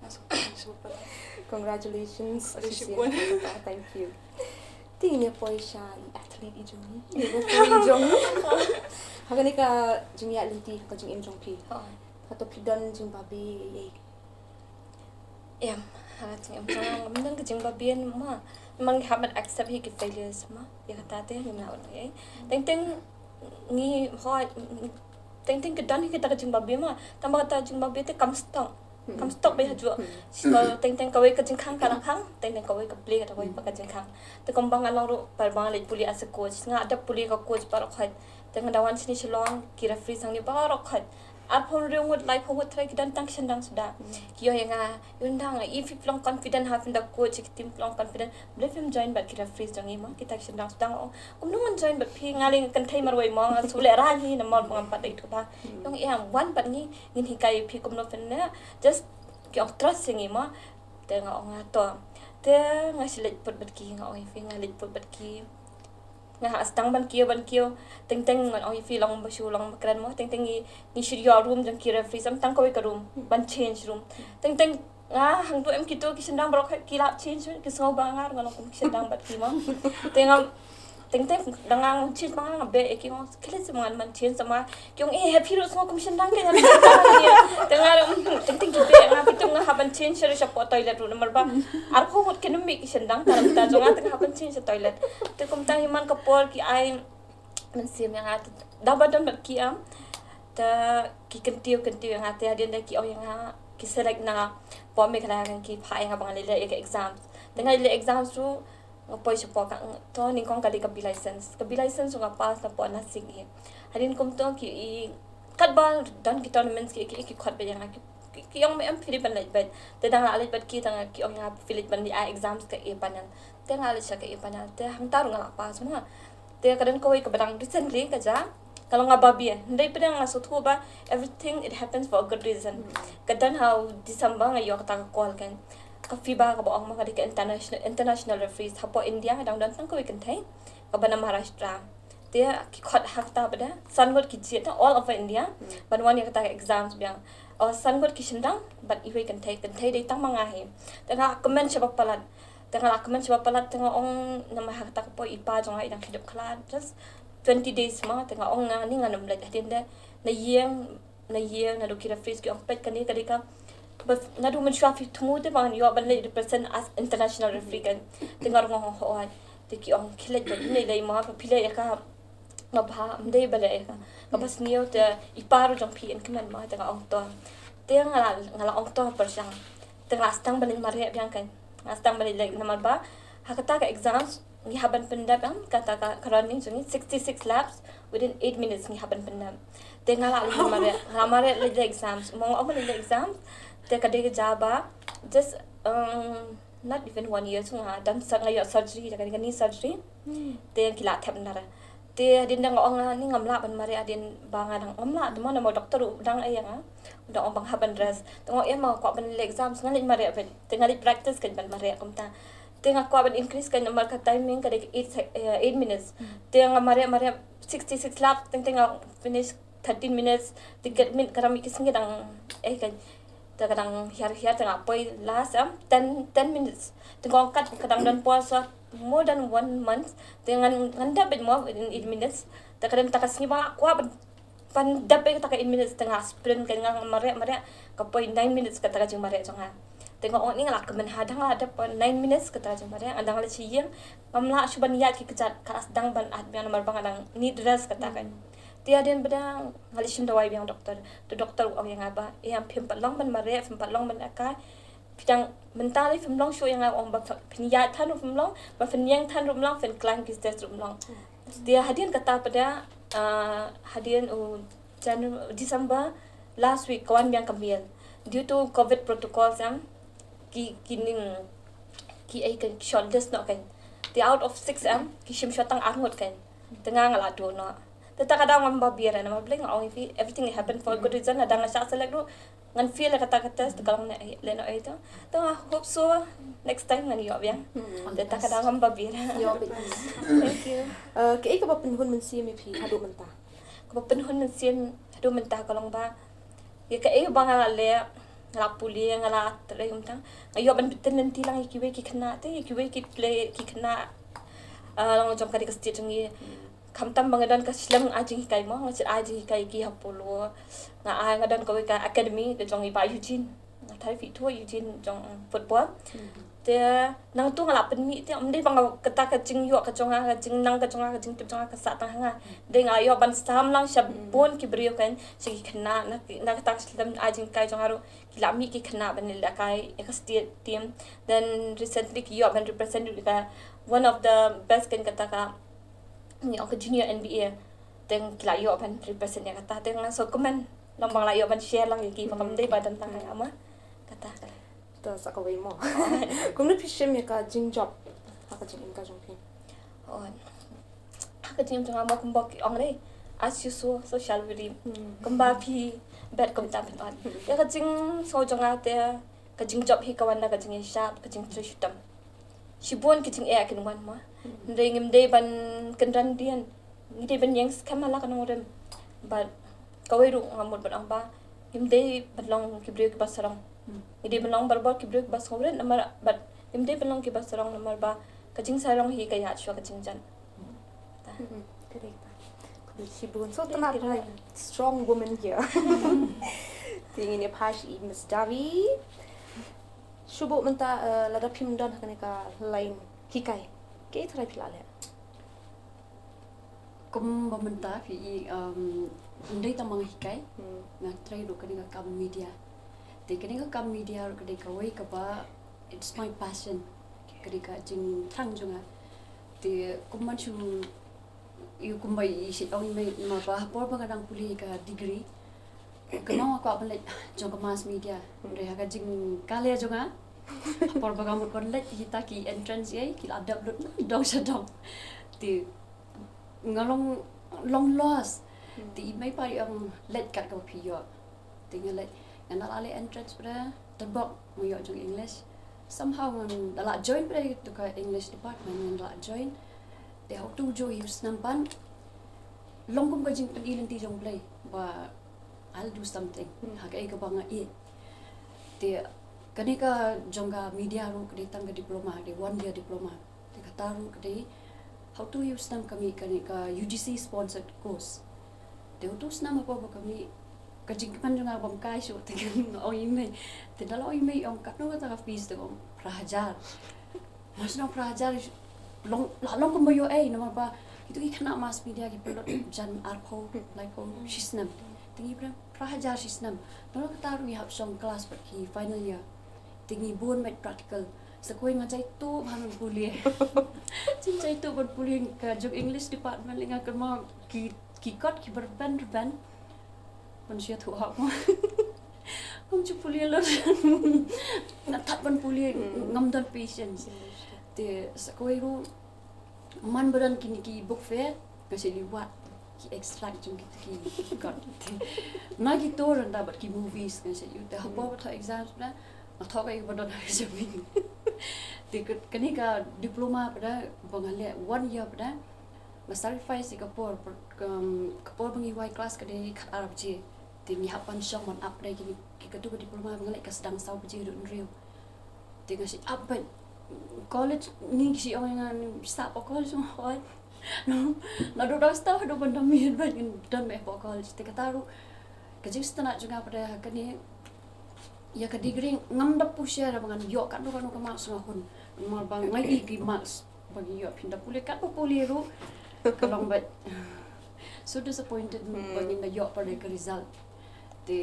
Nga sngewkmen shibun palat. Congratulations. Khublei Shisien shibun. Thank you. Te ngin ïa poi sha i athlete i jong ngi, i referee i jong ngi. Ha kane ka jingïaid lynti ha ka jingim jong phi, hato phi don jingbabe ei ei? Em, ha ka jingim jong nga ngam don ka jingbabe mo. Namar ngi hap ban accept hi ki failures mo. Ïa kata te ngim lah ban ei ei. Teng teng ngi hoi, teng teng ki don hi kita ka jingbabe mo. Tang ba kata jingbabe te kam stop. Kam stop beit hajuh. So teng teng kawei ka jingkhang ka la khang, teng teng kawei ka plie kata kawei pat ka jingkhang. Te kumba nga long ruh pat ba nga leit pule as a coach, nga dep pule ka coach baroh khoit. Te nga da wan shane Shillong, ki referee hangne baroh khoit. Arphew hynriew ngut, laiphew ngut trai, ki don tang ki shynrang suda. Ki ïoh ïa nga, ïoh, nang, i phi phi long confident ha phi da coach, ki team phi long confident. Balei phim join bad ki referee jong ngi mo, kita ki shynrang suda. Nga ong kumno ngan join bad phi, nga leh nga kynthei marwei mo, nga shu lehraiñ hi namar ba ngam pat dei tu ba. Ïoh, em, wan bad ngi, ngin hikai ïa phi kumno phin ne. Just ki ong trust ïa ngi mo. Te nga ong nga to. Te nga shu leit put bad ki, nga ong ïa phi nga leit put bad ki. Nga ha sdang ban kiew ban kiew. Teng teng ngan ong ïa phi long ba shu long ba kren mo. Teng teng ngi, ngi shu ïoh room jong ki referee, sam tang kawei ka room ban change room. Teng teng nga hangtu em kito ki shynrang baroh ki la change, ki sngew ba nga ruh nga long kum ki shynrang bad ki mo. Te nga teng teng da nga ong change ba nga, nga beh ïa ki, nga ong khie leit seh ma ngan ban change, sa ma ki ong eh, hep hi ruh sngew kum shynrang kein. Te nga ruh, mm, teng teng ki beh nga, phi tip nga hap ban change sha, sha pdeng toilet ruh namar ba arphew ngut kin ym mih ki shynrang, te nga ruh ta jong nga te nga hap ban change sha toilet. Te kumta hi man ka por ki ai mynsiem ïa nga, te da ba don bad ki, em, te ki kyntiew kyntiew ïa nga, te hadien de ki ong ïa nga ki select na pdeng Meghalaya, ki phah ïa nga ba ngan leit leh ïa ka exams. Te nga leit leh exams ruh nga poi shapoh ka, to nyngkong ka dei ka B license. Ka B license ruh nga pass na pdeng Nashik hi. Hadien kumto ki i, katba don ki tournaments ki, ki, ki khot beit ïa nga, ki, ki, ki ong me em phi dei ban leit beit. Te da nga la leit bad ki, te nga, ki ong ïa nga phi leit ban leit ai exams ka A panel. Te nga la leit sha ka A panel, te hangta ruh nga la pass mo. Te ka don kawei kaba dang recently ka jia, ka long nga babe. Hynrei pat de nga sngewthuh ba everything it happens for a good reason. Ka don ha u December nga ïoh kata ka call keiñ. Ka FIBA kaba ong ma ka dei ka international, international referees hapoh India, ka dang don tang kawei kynthei kaba na Maharashtra. Te ki khot ha kata pat de san ngut ki jied na all over India ban wan ïa kata ka exams biang. O, san ngut ki shynrang bad iwei kynthei, kynthei dei tang ma nga hi. Te nga kmen shibun palat. Te nga la kmen shibun palat, te nga ong namar ha kata ka por i pa jong nga i dang khie dep khlad, just twenty days mo. Te nga ong nga ni ngan ym leit, hadien de na ïeng, na ïeng naduh ki referees ki ong peit kane ka dei ka, bad naduh mynshuwa phi thmu te ba ngan ïoh ban leit represent as international referee keiñ. Te nga ruh nga ong hooid. Te ki ong khie leit beit, ym lei lei mo, ba phi leit ïa ka, nga ba ym dei ba leit ïa ka, kaba sniew, te i pa ruh jong phi yn kmen mo. Te nga ong to. Te nga la, nga la ong to pyrshang. Te nga la sdang ban leit mareh biang keiñ. Nga sdang ban leit, like, namar ba ha kata ka exams ngi hap ban pyndep, em, kata ka, ka running jong ngi sixty six laps within eight minutes ngi hap ban pyndep. Te nga la leit mareh, nga la mareh leit exams. Mo nga ong leit exams, te ka dei ka jia ba just, um, not even one year shuh nga don sur-, nga ïoh surgery, ka dei ka knee surgery. Te ki la thep na re. Te hadien de nga ong nga ni ngam lah ban mareh, hadien ba nga dang, ngam lah, te mo namar doktor u dang ai ïa nga, u dang ong ba nga hap ban rest. Te nga ong em, nga kwah ban leit exams, ngan leit mareh beit. Te nga leit practice keiñ ban mareh kumta. Te nga kwah ban increase keiñ namar ka timing ka dei eight sec-, eh, eight minutes. Te nga mareh, mareh sixty six laps, teng teng nga finish thirteen minutes. Te ka min, ka dang mih ki sngi dang, eh, keiñ. Te ka dang hiar hiar te nga poi last em ten ten minutes. Te nga ong kat ka dang don por sa more than one month. Te ngan ngan dep beit mo in eight minutes. Te ka dang ta ka sngi ba nga kwah ban ban dep beit kata ka eight minutes te nga sprint ka nga mareh mareh ka poi nine minutes kata ka jingmareh jong nga. Te nga ong ni nga la kmen ha dang la dep nine minutes kata ka jingmareh nga dang la sha ïing. Ngam lah shuh ban ïaid ki kjat ka la sdang ban at biang namar ba nga dang need rest kata ka. Te hadien ba dang nga la shim dawai biang doctor. Te doctor u ong ïa nga ba eh phim pat long ban mareh phim pat long ban akai. Phi dang mynta lei phim long shuh ïa nga ong ba phin ïaid than ruh phim long ba phin ïeng than ruh phim long phin climb ki stairs ruh phim long. Te hadien kata pat da ah, hadien u January December last week ka wan biang ka miel. Due to covid protocols em ki ki ning ki ai ka shortlist noh kan. Te out of six em ki shim shortlist tang ar ngut kan. Te nga nga la duh noh. Te ta ka daw ngam ba bier namar ba lei nga ong ïa phi everything happen for a good reason. Lada nga shah select ruh ngan fail ïa kata ka test ka long ne lehnoh ïa ita. Te nga hope so next time ngan ïoh biang. Te ta ka daw ngam ba bier. Ïoh biang. Thank you. Eh, kaei kaba pynhun mynsiem ïa phi haduh mynta? Kaba pynhun mynsiem haduh mynta ka long ba ïa kaei ba nga la leh, nga la pule, nga la trei mynta. Nga ïoh ban btin lynti lang ïa kiwei ki khynnah te ïa kiwei ki play ki khynnah ah, long jong ka dei ka state jong ngi. Khamtam ba nga don ka shlem ai jinghikai mo, nga shait ai jinghikai ïa ki ha Polo. Nga ai nga don kawei ka academy ka jong i Bah Eugene. Nga tharai phi ithuh Eugene jong football. Te nangtu nga la pynmih te ym dei ba nga kata ka jingïoh ka jong nga, ka jingnang ka jong nga, ka jingtip jong nga ka sah tang ha nga. Dei nga ïoh ban sam lang sha bun ki briew kan, sha ki khynnah na ki- na kata ka shlem ai jinghikai jong nga ruh ki la mih ki khynnah ban lehkai ïa ka state team. Then recently ki ïoh ban represent ïa ka one of the best kan kata ka ngi ong ka junior N B A. Te ki la ïoh ban represent ïa kata te nga so comment long ba nga la ïoh ban share lang ïa ki ba kam dei ba don tang ha nga ma kata. Ta sa kawei mo. Kumno phi shim ïa ka jingjop ha ka jingim ka jong phi? Oh. Ha ka jingim jong nga mo kumba ki ong lei as you sow so shall you reap. Kumba phi bet kumta phin ot. Ïa ka jingsow jong nga te ka jingjop hi ka wan na ka jingïashap ka jingtrei shitom. Shibun ki jingeh kin wan mo. Hynrei ngim dei ban kynran dien. Ngi dei ban ïeng skhem ha la ka nongrim. Bad kawei ruh nga mut ban ong ba ngim dei ban long ki briew kiba sarong. Ngi dei ban long barabor ki briew kiba sngewrit namar bad ngim dei ban long kiba sarong namar ba ka jingsarong hi ka ïaid shuwa ka jingjan. Correct. Khublei shibun. So tonight strong woman here. Te ngin ïa phai sha i Miss Davi. Shu buh mynta eh, lada phim don ha kane ka line hikai. Kaei tharai phi la leh? Kumba mynta phi i um, ym dei tang ba nga hikai, nga trei ruh kane ka kam media. Te kane ka kam media ruh ka dei kawei kaba it's my passion. Ka dei ka jingthrang jong nga. Te kumban shu ïa kumba i shait ong i mei ma ba ha por ba nga dang pule ka degree. Ka nong nga kwah ban leit jong ka mass media. Hynrei ha ka jingkale jong nga ha por ba nga mut ban leit kita ki entrance ei ki la dep lut na dong sha dong. Te nga long long lost. Te i mei pat i ong leit kat kaba phi ïoh. Te nga leit nga la leh entrance pat da tyrpok nga ïoh jong English. Somehow ngan da la join pat da tu ka English department ngan da la join. Te ha utu u juh hi u snem pat long kum ka jingpyni lynti jong U Blei ba I'll do something ha kaei kaba nga ïeit. Te kane ka jong ka media ruh ka dei tang ka diploma, ka dei one year diploma. Te kata ruh ka dei ha utu hi u snem ka mih kane ka U G C sponsored course. Te utu u snem ha por ba ka mih ka jingkmen jong nga bym kai shuh te nga ong i mei. Te da la ong i mei ong katno kata ka fees te ong phra hajar. Mas nong phra hajar long la long kumba ïoh ei namar ba kitu ki khynnah mass media ki pynlut jan arphew laiphew shisnem. Te ngi pynlut phra hajar shisnem. Nong kata ruh ngi hap shong class bad ki final year. Te ngi bun met practical. Sa kawei nga jai tuh ban pule. Jin jai tuh ban pule ka jong English department lei nga kynmaw ki ki kot ki berben berben. Ban shu ïathuh hok mo. Ngam ju pule lut. Nga thad ban pule ngam don patience. Te sa kawei ruh man ba don kine ki book fair nga shu ïohi wat ki extract jong kito ki kot. Na ki tour ynda bad ki movies nga shu ïohi te ha por ba thoh exams na nga thoh kaei ba don ha ka jong ngi. Te kane ka diploma pat da ba nga leh one year pat da nga sacrifice ïa ka por ka por ba ngi wai class ka dei khat ar baje. Te Ngi hap ban shong ban ap dei kine, ki katu ka diploma ba nga leh ka sdang saw baje haduh hynriew. Te nga shu ap beit. College ngi shu ong nga sah hapoh college mo hoi. Naduh dang start haduh ban da miet beit ngan don beit hapoh college. Te kata ruh ka jingsngewtynnat jong nga pat ha kane, ïa ka degree ngam da pyrshah ba ngan ïoh katno katno ka marks nga hun. Namar ba nga i ki marks ba ngi ïoh, phin da pule katba pule ruh ka long beit. So disappointed ba ngin da ïoh pat ka result. Te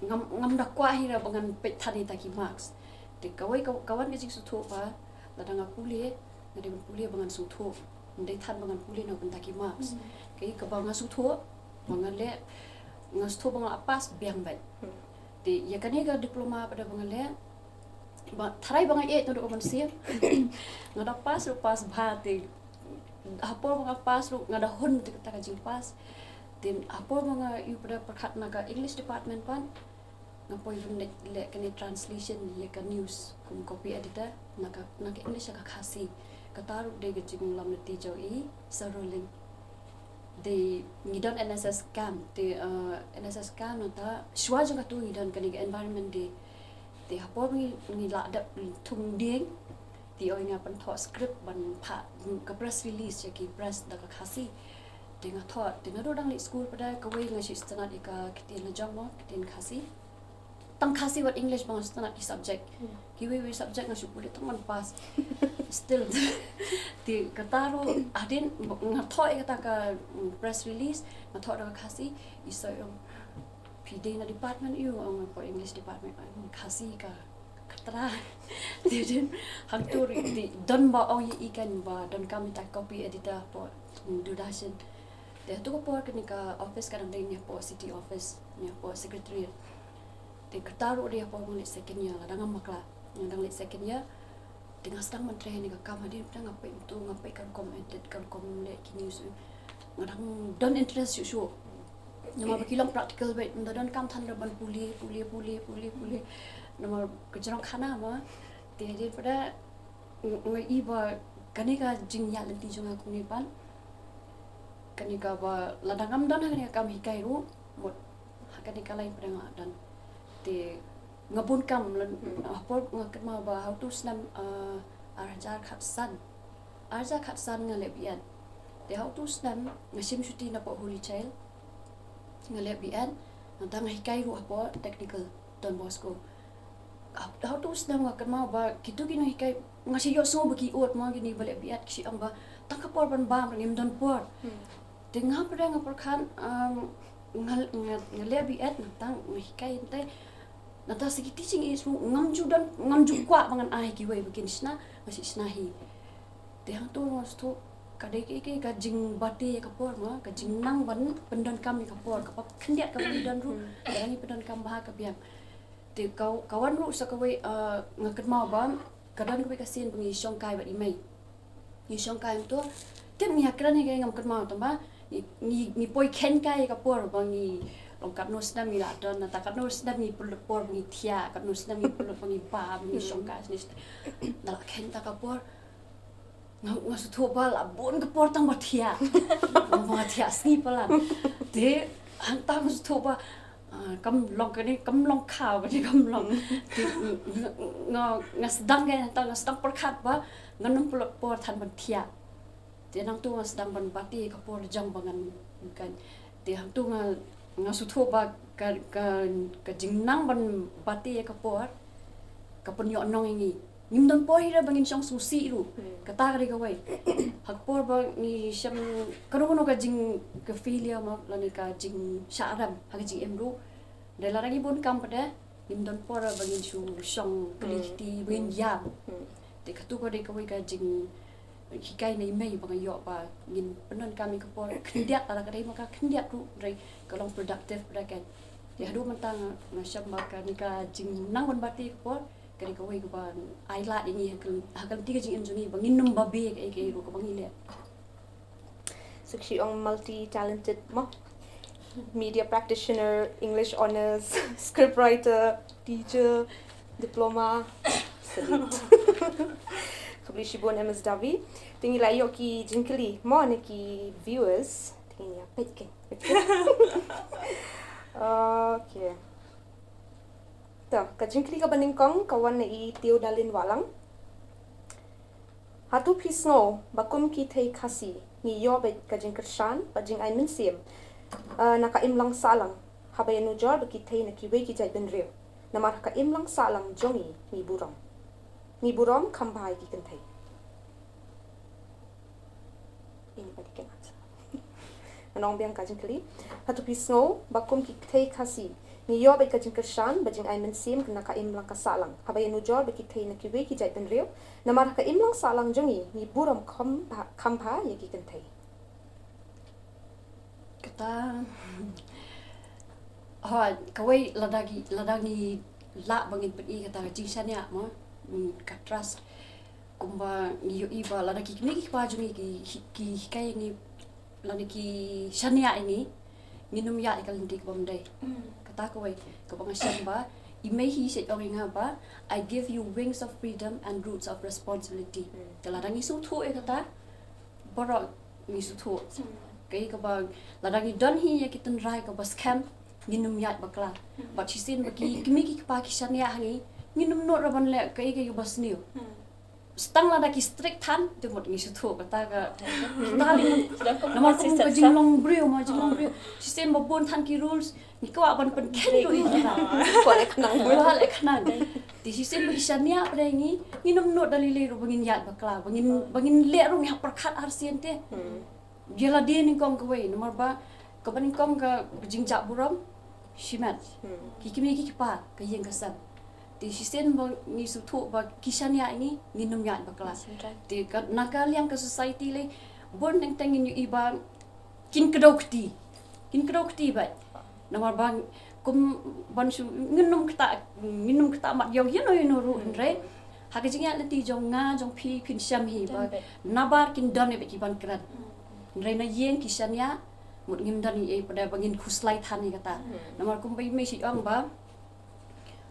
ngam, ngam da kwah hi ruh ba ngan peit than ïa kita ki marks. Te kawei ka, ka wan ka jingsngewthuh ba lada nga pule, nga dei ban pule ba ngan sngewthuh. Nga dei than ba ngan pule na ka bynta ki marks. Kaei kaba nga sngewthuh ba nga leh, nga sngewthuh ba nga la pass biang beit. Te ïa kane ka diploma pat ba nga leh, ba tharai ba nga ïeit naduh ka mynsiem. Nga da pass ruh pass bha te ha por ba nga pass ruh nga da hun te kata ka jingpass. Te ha por ba nga ïoh pat pyrkhat na ka English department pat, nga poi ban leh, leh kane translation ïa ka news kum copy editor na ka, na ka English ha ka Khasi. Kata ruh dei ka jinglam lynti jong i Sir Rolling. Te ngi don N S S camp, te, uh, N S S camp nangta shuwa jong katu ngi don kane ka environment day. Te ha por ngi, ngi la dep thung dieng, te ong nga pynthoh script ban phah ka press release ïa ki press da ka Khasi. Te nga thoh, te naduh dang leit skul pat kawei nga shu sngewtynnat ïa ka ktien la jong mo, ktien Khasi. Tang Khasi bad English ba nga sngewtynnat ki subject. Kiwei wei subject nga shu pule tang ban pass. Still. Te kata ruh hadien nga thoh ïa kata ka, mm, press release, nga thoh da ka Khasi, i Sir ong, phi dei na department aïu? Ong nga poi English department. Ong Khasi ka khatra. Te hadien hangtu ruh te don ba ong ïa i kan ba donkam ïa ta copy editor hapoh, mm, Doordarshan. Te hatu ka por kane ka office ka dang dei ne hapoh city office, ne hapoh secretariat. Te kata ruh dei ha por nga leit second year, lada ngam bakla nga dang leit second year. Te nga sdang ban trei ha kane ka kam, hadien pat nga peit mynta nga peit ka rukom edit, ka rukom leh ki news, nga dang don interest shuh shuh. Namar ba ki long practical beit, ym da donkam than ruh ban pule pule pule pule pule. Namar ka jrong khana ma. Te hadien pat nga i ba kane ka jingïaid lynti jong nga kumne pat, kane kaba lada ngam don ha kane ka kam hikai ruh, mut ha kane ka line pat nga don. Te nga bun kam lynti, ha por nga kynmaw ba ha utu u snem, ah, ar hajar khatsan, ar hajar khatsan nga leh B.Ed. Te ha utu u snem nga shim shuti napoh Holy Child, nga leh B.Ed, nangta nga hikai ruh hapoh technical Don Bosco. Ha utu u snem nga kynmaw ba kitu ki nonghikai, nga shu ïohsngew ba ki ud mo, kine ba leh B.Ed ki shu ong ba tang ka por ban bam ruh ngim don por. Te nga pat nga pyrkhat, um, nga, nga, nga leh B.Ed nangta nga hikai, nangta, nangta sa ki teaching aid ruh ngam ju don, ngam ju kwah ba ngan ai kiwei ba kin shna, nga shu shna hi. Te hangtu nga sngewthuh ka dei kaei kaei ka jingbate ïa ka por mo, ka jingnang ban pyndonkam ïa ka por, kaba khyndiat kaba ngi don ruh, lada ngi pyndonkam bha ka biang. Te ka, ka wan ruh sa kawei, uh, nga kynmaw ba ka don kawei ka sien ba ngi shongkai bad i mei. Ngi shongkai mynta, tip ngi ïakren ïa kaei ngam kynmaw, tangba ngi, ngi, ngi poi kheiñ kai ïa ka por ba ngi long katno snem ngi la don, nangta katno snem ngi pynlut por ba ngi thiah, katno snem ngi pynlut ba ngi bam, ngi shongkai shisha. Ngi la kheiñ ta ka por. Nga, nga sngewthuh ba la bun ka por tang ba thiah. Ba nga thiah sngi palat. Te hangta nga sngewthuh ba, ah, kam long kane, kam long khaw kane, kam long. Te nga, nga, nga sdang kane, hangta nga sdang pyrkhat ba ngan ym pynlut por than ban thiah. Te nangtu nga sdang ban bati ka por jong ba ngan, kan. Te hangtu nga, nga sngewthuh ba ka, ka, ka jingnang ban bati ka por ka pynïoh nong ïa ngi. Ngim don por hi ruh ba ngin shong sngewsih ruh. Kata ka dei kawei. Ha ka por ba ngi shem kano kano ka jing, ka failure mo, lane ka jingshah rem ha ka jingim ruh, dei lada ngi bun kam pat, ngim don por ba ngin shu shong kylli kti, ba ngin ïam. Te katu ka dei kawei ka jinghikai na i mei ba nga ïoh ba ngin pyndonkam ïa ka por khyndiat, lada ka dei ma ka khyndiat ruh, dei ka long productive pat kan. Te haduh mynta nga, nga shem ba kane ka jingnang ban bati ka por ka dei kawei kaba ai lad ïa ngi ha ka, ha ka lynti ka jingim jong ngi ba ngin nym babe kaei kaei ruh kaba ngi leh. So ki ong multi talented mo. Media practitioner, English honours, script writer, teacher, diploma. Salute. Khublei shibun Miss Davi. Te ngi la ïoh ki jingkylli mo na ki viewers. Te ngin ïa peit ki. Okay. To, ka jingkylli kaba nyngkong ka wan na i Theodalin Wahlang. Hato phi sngew ba kum ki thei Khasi ngi ïoh beit ka jingkyrshan bad jingai mynsiem, eh, na ka imlang sahlang haba ïanujor bad ki thei na kiwei ki jaitbynriew? Namar ha ka imlang sahlang jong ngi, ngi burom. Ngi burom kham bha ïa ki kynthei. Anybody can answer. Ngan ong biang ka jingkylli. Hato phi sngew ba kum ki thei Khasi ngi ïoh beit ka jingkyrshan bad jingai mynsiem na ka imlang ka sahlang haba ïanujor bad ki thei na kiwei ki jaitbynriew? Namar ha ka imlang sahlang jong ngi, ngi burom kham bha, kham bha ïa ki kynthei. Kata, ha, kawei, lada ngi, lada ngi lah ba ngin pyni kata ka jingshaniah mo, mm, ka trust. Kumba ngi ïohi ba lada ki kmie ki kpa jong ngi ki, ki, ki hikai ngi, lada ki shaniah ïa ngi, ngin ym ïaid ïa ka lynti kaba ym dei. Mm. Kata kawei, kaba nga shem ba i mei hi shet ong ïa nga ba, "I give you wings of freedom and roots of responsibility." Mm. Te lada ngi sngewthuh ïa kata, baroh ngi sngewthuh. Mm. Kaei kaba, lada ngi don hi ïa ki tynrai kaba skhem, ngin ym ïaid bakla. Mm. Bad shisien ba ki kmie ki kpa ki shaniah ha ngi, ngin ym nud ruh ban leh kaei kaei kaba sniew. Mm. Tang lada ki strict than, te mut ngi sngewthuh kata ka, kata lei. Namar kum ka jinglong briew mo, jinglong briew. Shisien ba bun than ki rules, ngi kwah ban pynkheiñ ruh ïa kita. Kwah leh khnang. Kwah leh khnang. Te shisien ba ki shaniah pat ïa ngi, ngin ym nud da lei lei ruh ba ngin ïaid bakla, ba ngin, ba ngin leh ruh ngi hap pyrkhat arsien te. Hmm. Ïa lade nyngkong kawei, namar ba kaba nyngkong ka jingjah burom shimet. Hmm. Ki kmie ki kpa, ka ïing ka sem. Te shisien ba ngi sngewthuh ba ki shaniah ïa ngi, ngin ym ïaid bakla. Te ka, na ka liang ka society lei, bun teng teng ngin ïohi ba kin kdew kti. Kin kdew kti beit. Namar ba kum ban shu, ngin ym ktah, ngin ym ktah mat ïa u ïano ïano ruh, hynrei ha ka jingïaid lynti jong nga jong phi, phin shem hi ba nabar kin don ïa beit ki ban kren. Hynrei na ïing ki shaniah, mut ngim don ei ei pat ba ngin khuslai than ïa kata. Namar kumba i mei shu ong ba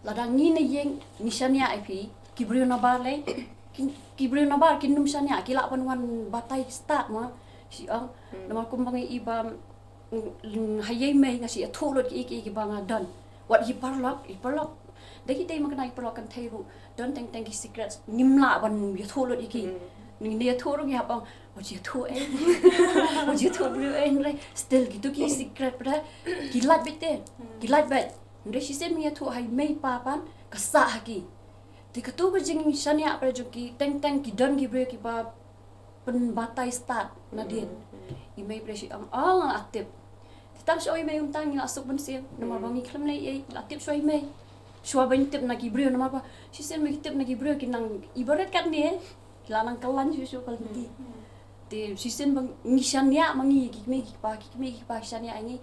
lada ngi na ïing ngi shaniah ïa phi, ki briew nabar lei, ki, ki briew nabar kin ym shaniah, ki lah ban wan batai stad mo, shu ong. Hmm. Namar kumba ngi i ba, mm, ha ïing mei nga shu ïathuh lut kiei kiei kiba nga don. Wat ki paralok, ki paralok. Da ki dei ma kane ki paralok kynthei ruh, don teng teng ki secrets ngim lah ban ïathuh lut ïa ki. Hmm. Ngi ïathuh ruh ngi hap ong, wat ïathuh eh. Wat ïathuh briew eh, hynrei still kito ki secret pat ki lait beit te. Hmm. Ki lait beit. Hynrei shisien ba ngi ïathuh ha i mei i pa pat ka sah ha ki. Te kato ka jingshaniah pat jong ki, teng teng ki don ki briew kiba pynbatai stad nadien. Hmm. I mei pat shu ong, ong la tip. Te tang shu ong i mei, um tang, ngi la suk mynsiem, namar ba ngi khlem leh ei ei, la tip shuwa i mei. Shuwa ban tip na ki briew, namar ba shisien ba ki tip na ki briew ki nang, i barit katne, ki la nang kylla shuh shuh ka lynti. Hmm. Te shisien ba ngi shaniah ma ngi, ki kmie ki kpa, ki kmie ki kpa ki shaniah ïa ngi,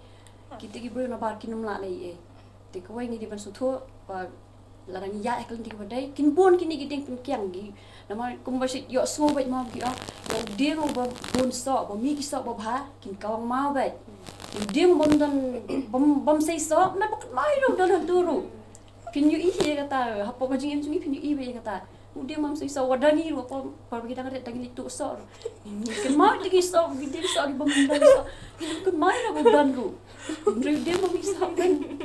kita ki briew nabar kin ym lah leh ei ei. Te kawei ngi dei ban sngewthuh ba lada ngi ïaid ha ka lynti kaba dei, kin bun kine ki dieng pynkiang ki. Namar kumba shu ïohsngew beit mo ki ong, ïa u dieng uba bun soh, ba mih ki soh babha, kin kawang maw beit. U dieng bym don, bym, bym sei soh, namar ba kynmaw ruh don haduh ruh. Phin ïohi ïa kata, hapoh ka jingim jong ngi phin ïohi beit ïa kata. U dieng bym sei soh, wat da ngi ruh, por, por ba ki dang rit, dang ngi leit tuh soh ruh. Ngi kynmaw ïa ki soh, ki dieng soh, ki bym don soh. Ngi kynmaw ïa u don ruh. Hynrei u dieng bym sei soh,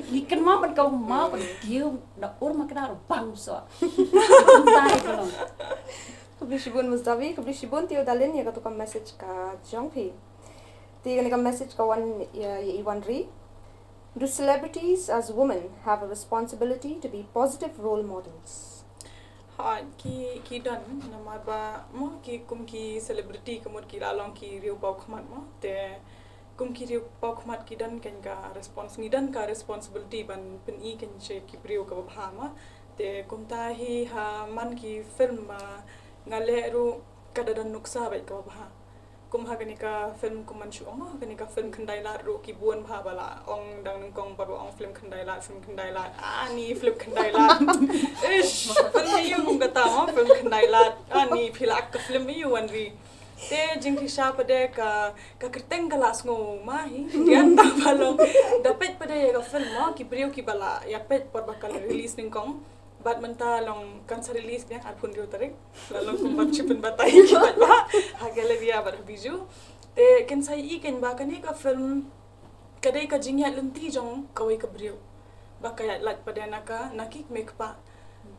ngi kynmaw ban kawang maw, ban kiew, da ur ma kdar bang soh. Kynmaw ïa ka long. Khublei shibun Mustafi, khublei shibun Theodalin ïa kato ka message ka jong phi. Te kane ka message ka wan ïa, ïa i Wanri. Do celebrities as women have a responsibility to be positive role models? Ha, ki, ki don, namar ba, mo, ki kum ki celebrity, ka mut ki la long ki riew paw khmat mo. Te, kum ki riew paw khmat ki don kane ka respons-, ngi don ka responsibility ban pyni kane sha ki briew kaba bha mo. Te, kumta hi ha man ki film ba nga leh ruh ka da don nuksa beit kaba bha. Kum ha kane ka film kum ban shu ong, ha kane ka film Khyndai Lad ruh ki bun bha ba la ong dang nyngkong ba ruh ong film Khyndai Lad, film Khyndai Lad. Ani film Khyndai Lad. Ish, pynïeng kum kata mo film Khyndai Lad. Ani phi la ka film ïa u Wanri. Te jingkhisha pat de ka, ka kyrteng ka la sngew ma hi. Ïa ta ba long. Da peit pat de ïa ka film mo, ki briew kiba la ïa peit por ba ka release nyngkong. Bad mynta long kan sa release biang arphew hynriew tarik. La long kumba shu pynbatai ki bad ba ha Galleria bad ha Bijou. Te kin sa ïohi kein ba kane ka film ka dei ka jingïaid lynti jong kawei ka briew ba ka ïaid lait pat de na ka, na ki kmie kpa.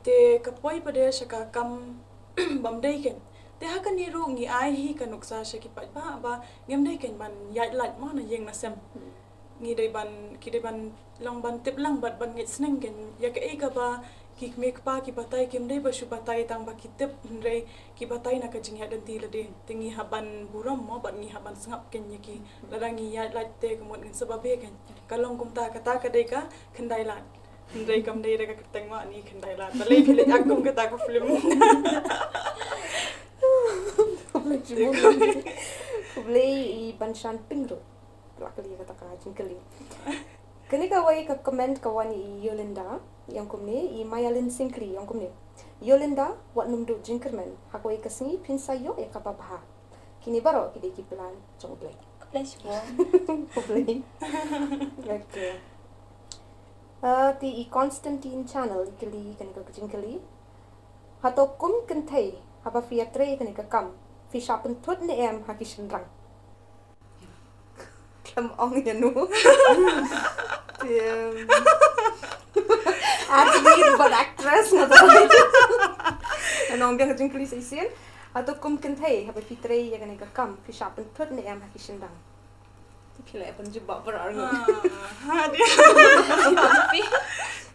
Te ka poi pat de sha ka kam bym dei kein. Te ha kane ruh ngi ai hi ka nuksa sha ki paidbah ba ngim dei kein ban ïaid lait mo na ïing na sem. Ngi dei ban, ki dei ban long ban tip lang bad ban ngeit sneng kein ïa kaei kaba ki kmie kpa ki batai. Kim dei ba shu batai tang ba ki tip, hynrei ki batai na ka jingïaid lynti lade. Te ngi hap ban burom mo bad ngi hap ban sngap kein ïa ki. Lada ngi ïaid lait te ka mut ngin sa babe kein. Ka long kumta, kata ka dei ka Khyndai Lad. Hynrei kam dei da ka kyrteng ma ni Khyndai Lad. Balei phi leit act kum kata ka film? Khublei i Banshan Pyngrope. Lah kylli kata ka jingkylli. Kane kawei ka comment ka wan i Yolinda, ïa kumne, i Mayalin Syngkli, ïa kumne. Yolinda, wat nym duh jingkyrmen, ha kawei ka sngi phin sa ïoh ïa kaba bha. Kine baroh ki dei ki plan jong U Blei. Khublei shibun. Khublei. Okay. Ah, te i Constantine Channel i kylli kane ka jingkylli. Hato kum kynthei haba phi ïatrei kane ka kam, phi shah pynthut ne em ha ki shynrang? Khlem ong ïa no. Em. Athlete bad actress nga ta. Ngan ong biang ka jingkylli sa shisien. Hato kum kynthei haba phi trei ïa kane ka kam, phi shah pynthut ne em ha ki shynrang? Phi leh pynjubab baroh arngut. Ah, ha, dia.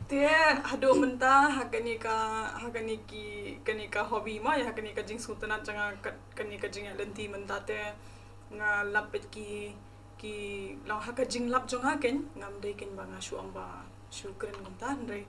Te haduh mynta ha kane ka, ha kane ki, kane ka hobby ma, ïa ha kane ka jingsngewtynnat jong nga, ka-, kane ka jingïaid lynti mynta te nga lap bad ki, ki long ha ka jinglap jong nga kein, ngam dei kein ba nga shu ong ba shu kren kumta, hynrei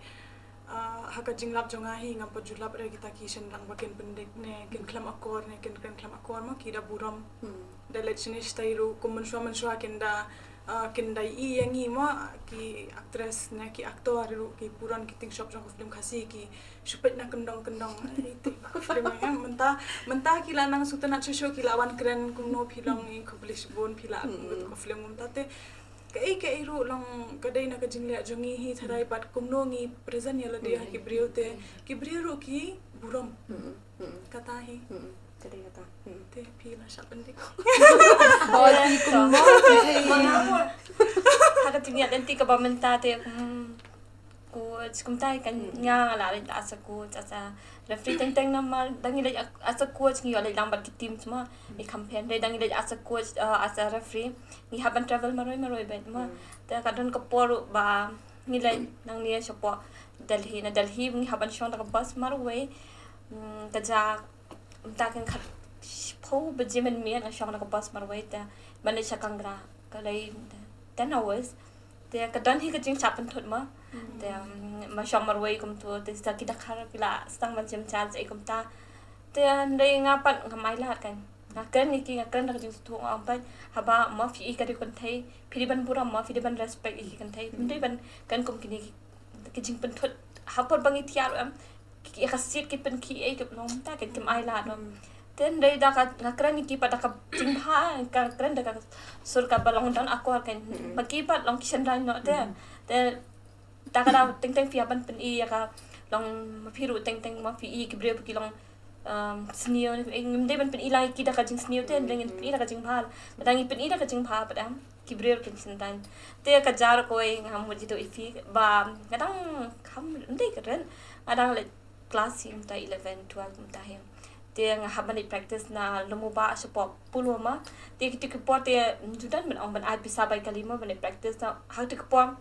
ah, ha ka jinglap jong nga hi ngam pat ju lap re kita ki shynrang ba kin pyndik ne kin khlem akor ne kin, kin khlem akor ma, ki da burom. Hmm. Da leit shane shatai ruh kum mynshuwa mynshuwa kin da, ah, kin da ïohi ïa ngi ma, ki actress ne ki actor ruh, ki burom ki tyngshop jong ka film Khasi ki shu peit na kyndong kyndong. Ai, te ka film ne, mynta, mynta ki la nang sngewtynnat shuh shuh, ki la wan kren kumno phi long, i khublei shibun phi la, hmm, ka film mynta te. Kaei kaei ruh long ka dei na ka jingleh jong ngi hi, tharai bad kumno ngi present ïa lade ha ki briew te, ki briew ruh ki burom. Hmm, hmm. Kata hi. Hmm, ka dei kata. Hmm. Te phi la shah pyndik. Bol phi kumno, phi. Ma nga mo. Ha ka jingïaid lynti kaba mynta te, hmm. Coach, kumta hi kan, hmm, nga, nga la leit as a coach, as a referee, teng teng namar da ngi leit as a coach ngi ïoh leit lang bad ki team mo, hmm, ngi campaign. Dei da ngi leit as a coach, uh, as a referee ngi hap ban travel marwei marwei beit mo. Hmm. Te ka don ka por ruh ba ngi leit nangne shapoh Delhi, na Delhi ngi hap ban shong da ka bus marwei. Hmm, ka ja mynta kan khat shiphew baje mynmiet nga shong da ka bus marwei te ban leit sha Kangra ka dei ten hours. Te ka don hi ka jingshah pynthut mo. Hmm. Te, um, ma shong marwei kumto, te sa ki dkhar ki la sdang ban jemcha ei kumta. Te hynrei nga pat ngam ai lad kan. Nga kren ïa ki, nga kren da ka jingsngewthuh, nga ong pat haba ma phi ïohi ka dei kynthei, phi dei ban burom mo, phi dei ban respect ïa ki kynthei. Hmm. Phi dei ban kren kum kine ki, ki jingpynthut. Ha por ba ngi thiah ruh em, ki, ki, ka sit ki pynkhih ei ki long mynta kan kim ai lad ruh. Hmm. Te hynrei da ka, nga kren ïa ki pat da ka jingbha, nga kren da ka sur kaba long don akor kan. Hmm. Ma ki pat long ki shynrang noh te. Hmm. Te da ka dei teng teng phi hap ban pyni ïa ka long ma phi ruh teng teng ma phi ïohi ki briew ki long, um, sniew, eh, ngim dei ban pyni lang ïa ki da ka jingsniew te, hynrei ngin pyni da ka jingbha. Lada ngi pyni da ka jingbha pat em, ki briew kin shynrang. Te ka ja ruh kawei ngam mut ju ïa phi ba nga dang kham, ym dei kren, nga dang leit class hi mynta eleven, twelve mynta hi. Te nga hap ban leit practice na Lum U Bah shapoh Pulwama. Te kito ki por te ju don ban ong ban ai pisa bai kali mo ban leit practice na ha kito ki por.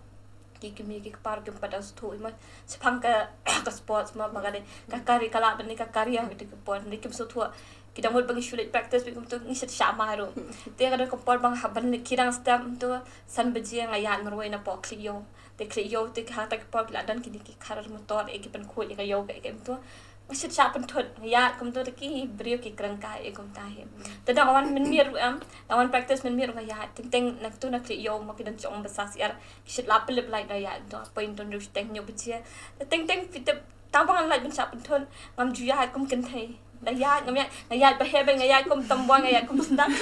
Ki kmie ki kpa ruh kim pat da sngewthuh mo shaphang ka, ka sports mo, ba ka dei ka career, ka lah ban dei ka career ha kito ki por. Hynrei kim sngewthuh. Ki dang mut ba ngi shu leit practice bad kumto ngi shait shah mai ruh. Te ka don ka por ba nga hap ban leit khie dang step kumto san baje nga ïaid marwei napoh Khlieh Ïew. Te Khlieh Ïew te ha kata ka por ki la don kine ki car motor, eh, ki pynkhuid ïa ka ïew ka, eh, kumto. Nga shait shah pynthut, nga ïaid kumto te ki briew ki kren kai, eh, kumta hi. Te dang wan mynmiet ruh em, dang wan practice mynmiet ruh nga ïaid. Teng teng na katu na Khlieh Ïew mo ki don shong ba sa syiar, ki shait la pynlip light, nga ïaid to, poi don ruh teng hynñiew baje. Te teng teng phi tip tang ba ngan lait ban shah pynthut, ngam ju ïaid kum kynthei. Nga ïaid, ngam ïaid, nga ïaid ba heh beit, nga ïaid kum tomboy, nga ïaid kum sdang.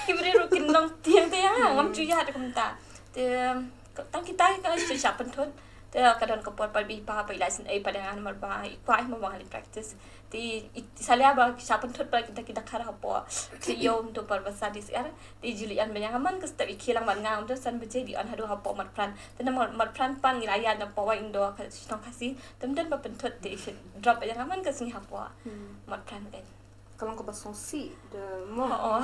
Ki briew ruh kin long tieng te ïa, ngam ju ïaid kumta. Te tang kita hi ka shait shah pynthut. Te ka don ka por pat ba i pa pat i la sngewsih pat ïa nga namar ba i kwah i mo ba ngan practice. Te i, i salia ba ki shah pynthut pat kita ki dkhar hapoh. Te ïoh to pat ba sa di syiar. Te i ju leit ïa nga man ka step i khie lang bad nga, ym don san baje di ïa nga haduh hapoh Marpran. Te na Mar-, Marpran pat ngi la ïaid na Powai Indoor ka shnong Khasi. Te ym don ba pynthut te i drop ïa nga man ka sngi hapoh Marpran kan. Ka long kaba sngewsih de mo. Oh, oh.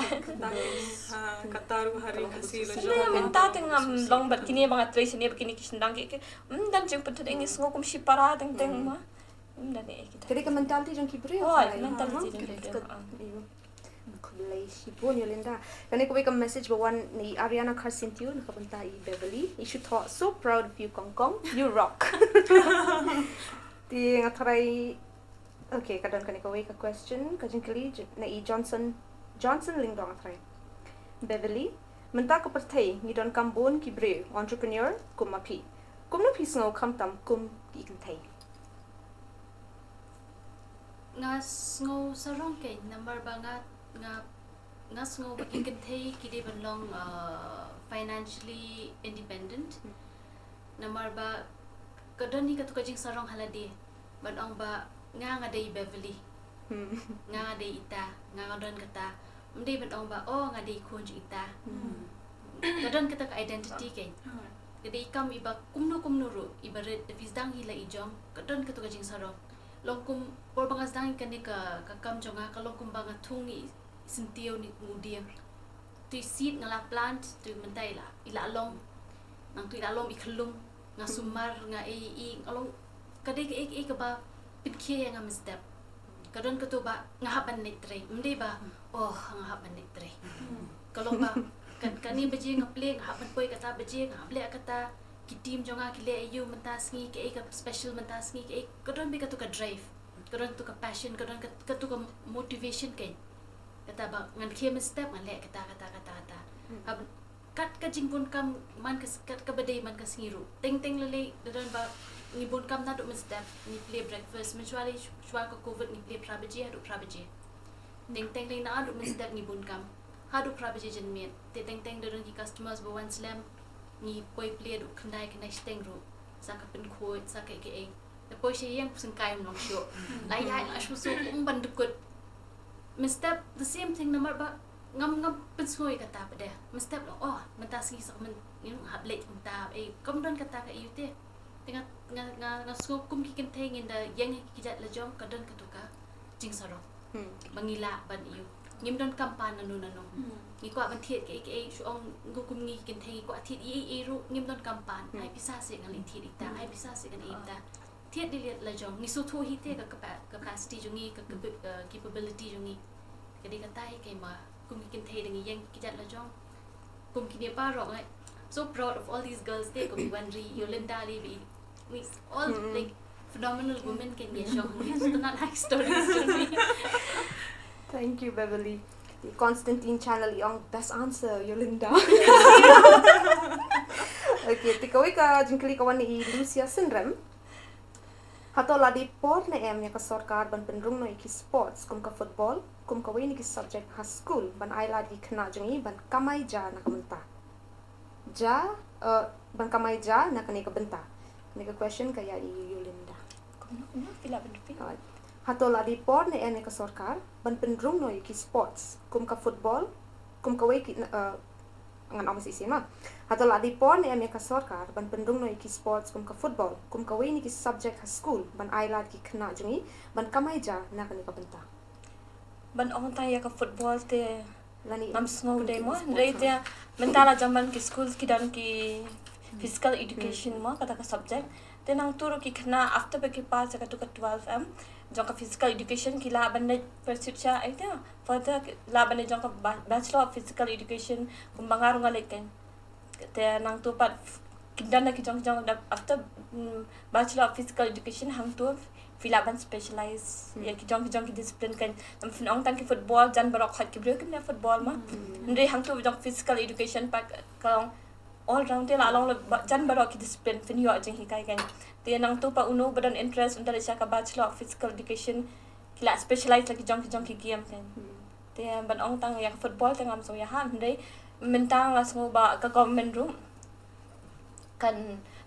Kata ruh ha ri Khasi la jong. Mynta te ngam long bad kine ba nga trei shane bad kine ki shynrang ki, ki, ym don jingpynthut, ngi sngew kum shipara teng teng mo. Ym don eh kita. Ka dei ka mentality jong ki briew. Oh, mentality jong ki briew. Khublei shibun Yolinda. Kane kawei ka message ba wan na i Ariana Kharsyntiew na ka bynta i Beverly. I shu thoh, "So proud of you, Kong Kong. You rock." Te nga tharai Okay, ka don kane kawei ka question, ka jingkylli na i Johnson, Johnson Lyngdoh, nga tharai. Beverly, mynta ka pyrthei ngi donkam bun ki briew entrepreneur kum ma phi. Kumno phi sngew khamtam kum ki kynthei? Nga sngew sarong keiñ namar ba nga, nga nga sngew ba ki kynthei ki dei ban long, uh, financially independent. Namar ba ka don hi katu ka jingsarong ha lade ban ong ba nga, nga dei Beverly. Nga, nga dei ita, nga, nga don kata. Ym dei ban ong ba, oh, nga dei khun jong ita. Ka don kata ka identity keiñ. Ka dei kam iba kumno kumno ruh iba rit da phi sdang hi la i jong. Ka don katu ka jingsarong. Long kum por ba nga sdang hi kane ka, ka kam jong nga ka long kum ba nga thung i syntiew ne u dieng. Tu i seed nga la plant, tu mynta i la, i la long. Nangtu i la long i khyllung, nga sumar, nga ei ei, nga long, ka dei kaei kaei kaba pynkhie ïa nga mynstep. Ka don katu ba nga hap ban leit trei, ym dei ba, oh, nga hap ban leit trei. Ka long ba ka, kane baje nga plie, nga hap ban poi kata baje, nga hap leh kata, ki team jong nga ki leh aiu mynta sngi, kaei ka special mynta sngi, kaei, ka don beit katu ka drive, ka don katu ka passion, ka don kat-, katu ka motivation keiñ. Kata ba ngan khie mynstep ngan leh kata, kata, kata, kata. Hap kat ka jingbun kam man ka s-, kat kaba dei man ka sngi ruh. Teng teng lei lei da don ba ngi bun kam naduh mynstep, ngi plie breakfast, mynshuwa lei shuwa ka covid ngi plie phra baje haduh phra baje. Teng teng lei naduh mynstep ngi bun kam haduh phra baje janmiet. Te teng teng da don ki customers ba wan slem, ngi poi plie haduh khyndai, khyndai shiteng ruh. Sa ka pynkhuid, sa kaei kaei. Te poi sha ïing, syngkai ym long shuh. La ïaid la shu suk ym ban dkut. Mynstep the same thing namar ba ngam, ngam pynsngew ïa kata pat de. Mynstep long, oh, mynta sngi sa ka myn, you know, hap leit mynta, eh, kam don kata ka aiu te. Te nga, nga, nga, nga sngew kum ki kynthei ngin da ïeng ha ki kjat la jong ka don katu ka jingsarong. Ba ngi lah ban aiu. Ngim don kam pan nano nano. Ngi kwah ban thied kaei kaei, shu ong ngi kum ngi ki kynthei ngi kwah thied ei ei ruh ngim don kam pan. Ai pisa seh ngan leit thied ita, ai pisa seh ngan ai ita. Thied dei leit la jong, ngi sngewthuh hi te ka capa-, capacity jong ngi, ka capa-, uh, capability jong ngi. Ka dei kata hi keiñ ma kum ki kynthei da ngi ïeng ki kjat la jong. Kum kine baroh ngi so proud of all these girls te, kum i Wanri, Yolinda, Levi. We all like phenomenal women keiñ ngi shong, ngi sngewtynnat ha ki stories jong ngi. Thank you, Beverly. Te Constantine Channel i ong best answer, Yolinda. Okay, te kawei ka jingkylli ka wan na i Lucia Synrem. Hato la dei por ne em ïa ka sorkar ban pynrung noh ïa ki sports kum ka football, kum kawei na ki subject ha skul ban ai lad ïa ki khynnah jong ngi ban kamai ja na ka bynta. Ja, eh, ban kamai ja na kane ka bynta. Kane ka question ka ïa i Yolinda. Kumno, kumno, phi lah ban repeat? Alright. Hato la dei por ne em ïa ka sorkar ban pynrung noh ïa ki sports kum ka football, kum kawei ki, eh, ngan ong shisien ma. Hato la dei por ne em ïa ka sorkar ban pynrung noh ïa ki sports kum ka football, kum kawei na ki subject ha skul ban ai lad ki khynnah jong ngi ban kamai ja na kane ka bynta. Ban ong tang ïa ka football te ngam sngew dei mo, hynrei te mynta la jam ban ki skul ki don ki physical education mo, kata ka subject. Te nangtu ruh ki khynnah after ba ki pass ïa katu ka twelve em jong ka physical education ki lah ban leit pursuit sha, ai te, further ki lah ban leit jong ka ba-, Bachelor of Physical Education kumba nga ruh nga leit keiñ. Te nangtu pat f-, ki don da ki jong ki jong da after, mm, Bachelor of Physical Education hangtu phi lah ban specialize ïa ki jong ki jong ki discipline keiñ. Ym phin ong tang ki football, jan baroh khot ki briew kim ïa football ma. Hynrei hangtu jong physical education pat ka long all round te la long la ba-, jan baroh ki discipline phin ïoh jinghikai keiñ. Te nangtu pat uno ba don interest un da leit sha ka Bachelor of Physical Education ki lah specialize la ki jong ki jong ki game keiñ. Te ban ong tang ïa ka football te ngam sngew ïa ha, hynrei mynta nga sngew ba ka government ruh kan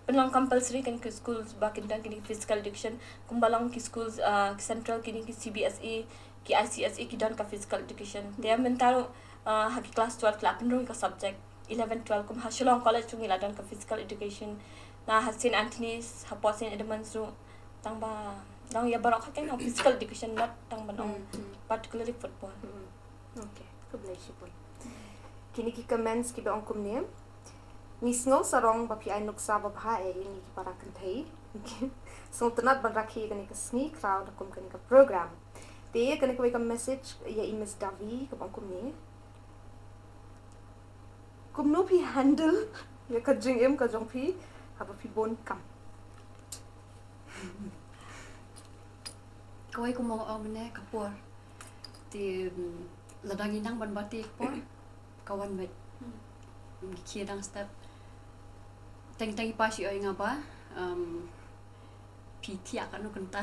Pynlong compulsory kane ki schools ba kin don kine ki physical education, kumba long ki schools, ah, ki central, kine ki C B S E, ki I C S E ki don ka physical education. Te mynta ruh, ah, ha ki class twelve ki la pynrung ka subject, eleven, twelve, kum ha Shillong College ruh ngi la don ka physical education, na ha Saint Anthony's, hapoh Saint Edmund's ruh, tang ba dang ïa baroh ka kane ka physical education, not tang ban ong particularly football. Okay, khublei shibun. Kine ki comments kiba ong kumne. Ngi sngew sarong ba phi ai nuksa babha eh ïa ngi ki para kynthei. Sngewtynnat ban rakhe kane ka sngi khraw da kum kane ka program. Te kane kawei ka message ïa i Miss Davi kaba ong kumne. Kumno phi handle ïa ka jingim ka jong phi haba phi bun kam? Kawei kumba nga ong mynne ka por. Te, mm, lada ngi nang ban bati ka por, ka wan beit. Ngi khie dang step. Teng teng i pa shu ong ïa nga ba, um, phi thiah kano kynta.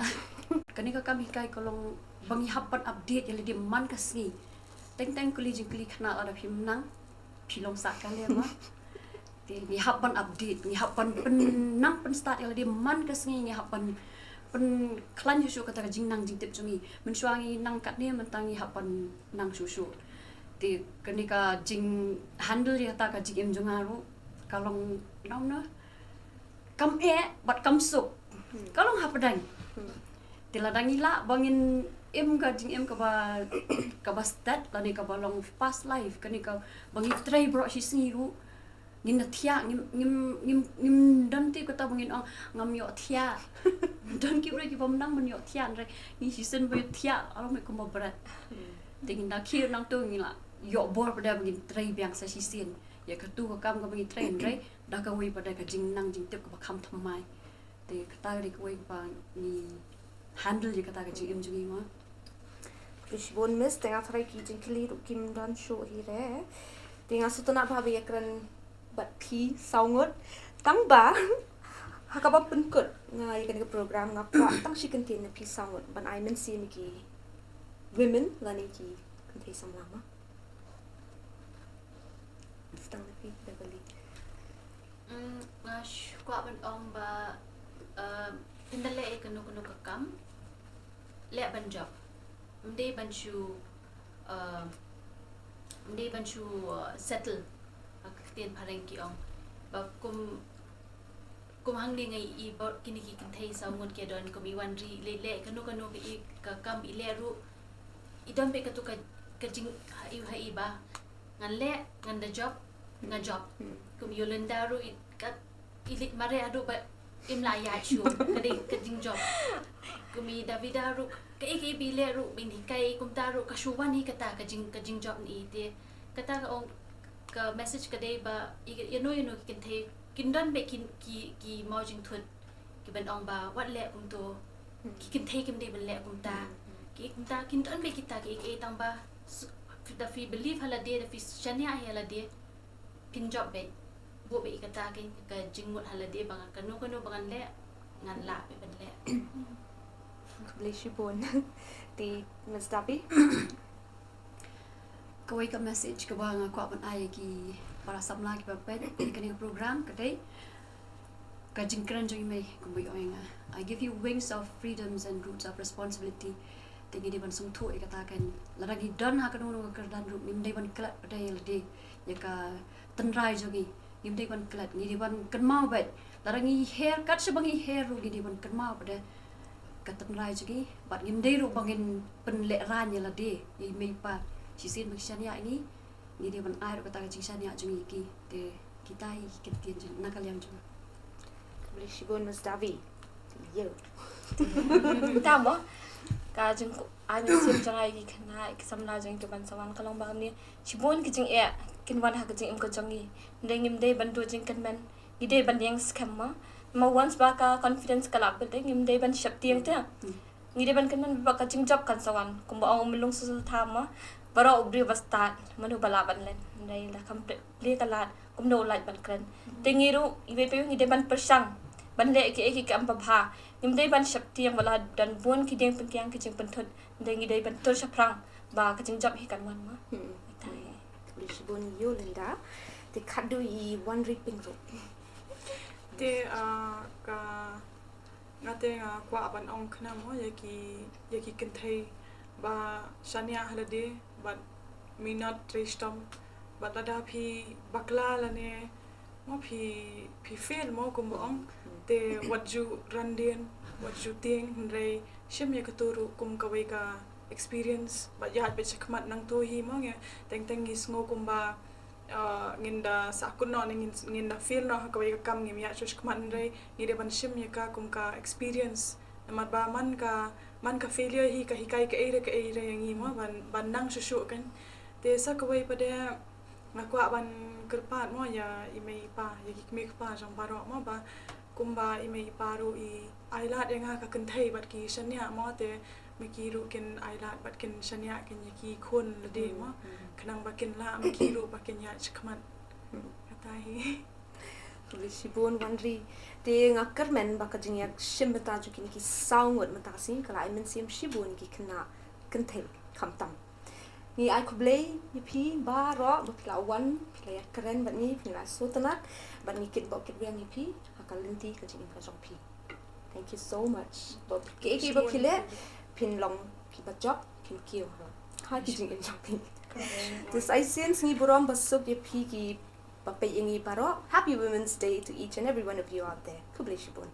Kane ka kam hikai ka long ba ngi hap ban update ïa lade man ka sngi. Teng teng kylli jingkylli khynnah lada phim nang, phi long sah ka lem ma. Te ngi hap ban update, ngi hap ban pyn, nang pynstad ïa lade man ka sngi, ngi hap ban pynkhlaiñ shuh shuh kata ka jingnang jingtip jong ngi. Mynshuwa ngi nang katne, mynta ngi hap ban nang shuh shuh. Te kane ka jinghandle ïa kata ka jingim jong nga ruh ka long, nang na kam eh bad kam suk. Ka long hapdeng. Te lada ngi lah ba ngin im ka jingim kaba, kaba stet lane kaba long past life, kane kaba ngi trei baroh shi sngi ruh, ngin da thiah, ngim, ngim, ngim, ngim don tip kata ba ngin ong ngam ïoh thiah. Don ki briew kiba ym nang ban ïoh thiah, hynrei ngi shisien ba ïoh thiah, alam kumba bret. Te ngin da khie nangta ngi la ïoh bor pat ba ngin trei biang sa shisien ïa katu ka kam kaba ngi trei, hynrei da kawei pat ka jingnang jingtip kaba kham thymmai. Te kata ka dei kawei kaba ngi handle ïa kata ka jingim jong ngi ma. Khublei shibun Miss, te nga tharai ki jingkylli ruh kim don shuh hi re. Te nga sngewtynnat ba haba ïakren bad phi saw ngut. Tang ba ha kaba pynkut nga ïa kane ka program nga kwah tang shi kyntien na phi saw ngut ban ai mynsiem ïa ki women lane ki kynthei samla ma. Tang na phi Beverly. Mm, nga shu kwah ban ong ba, uh, ynda leh ïa kano kano ka kam, leh ban jop. Ym dei ban shu, uh, ym dei ban shu, uh, settle. Ka ktien phareng ki ong. Ba kum, kum hangne nga i ba kine ki kynthei saw ngut ki don kum i wan ri leh leh kano kano ka i ka kam i leh ruh. I don beit katu ka, ka jing ha i ha i ba ngan leh, ngan da jop, nga jop. Kum Yolinda ruh i, ka, i leit mareh haduh ba im lah ïaid shuh, ka dei ka jingjop. Kum i Davida ruh, kaei kaei ba i leh ruh, ba in hikai kumta ruh, ka shu wan hi kata ka jing, ka jingjop na i te. Kata ka ong, ka message ka dei ba, i, ïano ïano ki kynthei, kin don beit ki, ki, ki maw jingthut. Ki ban ong ba wat leh kumto. Ki kynthei kim dei ban leh kumta. Ki kumta kin don beit kita ki, ki tang ba s-, da phi believe ha lade, da phi shaniah ha lade, phin jop beit. Buh beit kata ki, ka jingmut ha lade ba ngan kano kano ba ngan leh, ngan lah beit ban leh. Khublei shibun. Te Miss Davi. Kawei ka message kaba nga kwah ban ai ïa ki para samla kiba peit ïa kane ka program ka dei ka jingkren jong i mei kumba i ong ïa nga, "I give you wings of freedoms and roots of responsibility." Te ngi dei ban sngewthuh ïa kata kan, lada ngi don ha kano kano ka kyrdan ruh ngim dei ban klet pat ïa lade, ïa ka tynrai jong ngi. Ngim dei ban klet, ngi dei ban kynmaw beit. Lada ngi her, kat shaba ngi her ruh ngi dei ban kynmaw pat ïa ka tynrai jong ngi, bad ngim dei ruh ba ngin pynlehraiñ ïa lade, ïa i mei i pa. Shisien ba ki shaniah ïa ngi, ngi dei ban ai ruh kata ka jingshaniah jong ngi ïa ki. Te kita hi ki kyntien jong, na ka liang jong nga. Khublei shibun Miss Davi. Ïa. Te mo, ka jing, ai mynsiem jong nga ïa ki khynnah, ïa ki samla jong ngi kiban sa wan ka long ba kumne. Shibun ki jingeh kin wan ha ka jingim ka jong ngi. Hynrei ngim dei ban duh jingkyrmen. Ngi dei ban ïeng skhem mo. Mo once ba ka confidence ka la build, ngim dei ban sheptieng te. Ngi dei ban kynmaw ba ka jingjop kan sa wan. Kumba ong u Myllung Sutha mo, baroh u briew ba stad, mano ba lah ban len. Hynrei lada kam plie, plie ka lad, kumno u lah ban kren. Te ngi ruh iwei pa iwei ngi dei ban pyrshang ban leh kiei kiei kiba bha. Ngim dei ban sheptieng ba la don bun ki dieng pynkiang, ki jingpynthut. Hynrei ngi dei ban tur shaphrang ba ka jingjop hi kan wan mo. Khublei shibun Yolinda. Te khadduh i Wanri Pyngrope. Te, ah, ka, nga te nga kwah ban ong khnang mo ïa ki, ïa ki kynthei ba shaniah ha lade bad minot trei shitom, bad lada phi bakla lane mo phi, phi fail mo kumba ong, te wat ju randien, wat ju tieng, hynrei shim ïa kato ruh kum kawei ka experience bad ïaid beit shakhmat. Nangta hi mo ngi teng teng ngi sngew kumba, uh, ngin da sahkut noh ne ngin, ngin da fail noh ha kawei ka kam, ngim ïaid shuh shakhmat, hynrei ngi dei ban shim ïa ka kum ka experience. Namar ba man ka, man ka failure hi ka hikai kaei re kaei re ïa ngi mo ban, ban nang shuh shuh kan. Te sa kawei pat de nga kwah ban kyrpad mo ïa i mei i pa, ïa ki kmie kpa jong baroh mo, ba kumba i mei i pa ruh i ai lad ïa nga ka kynthei bad ki shaniah mo, te ma ki ruh kin ai lad bad kin shaniah kin ïa ki khun lade mo, khnang ba kin lah ma ki ruh ba kin ïaid shakhmat. Kata hi. Khublei shibun Wanri. Te nga kyrmen ba ka jingïashim bynta jong kine ki saw ngut mynta ka sngi ka la ai mynsiem shibun ïa ki khynnah kynthei khamtam. Ngi ai khublei ïa phi baroh ba phi la wan, phi la ïakren bad ngi, phi la sngewtynnat, bad ngi kitbok kitrwiang ïa phi ha ka lynti ka jingim ka jong phi. Thank you so much. Ba kiei kiei ba phi leh phin long kiba jop, phin kiew ha, ha ki jingim jong phi. Te sa shisien sngi burom ba suk ïa phi kiba peit ïa ngi baroh. Happy Women's Day to each and every one of you out there. Khublei shibun.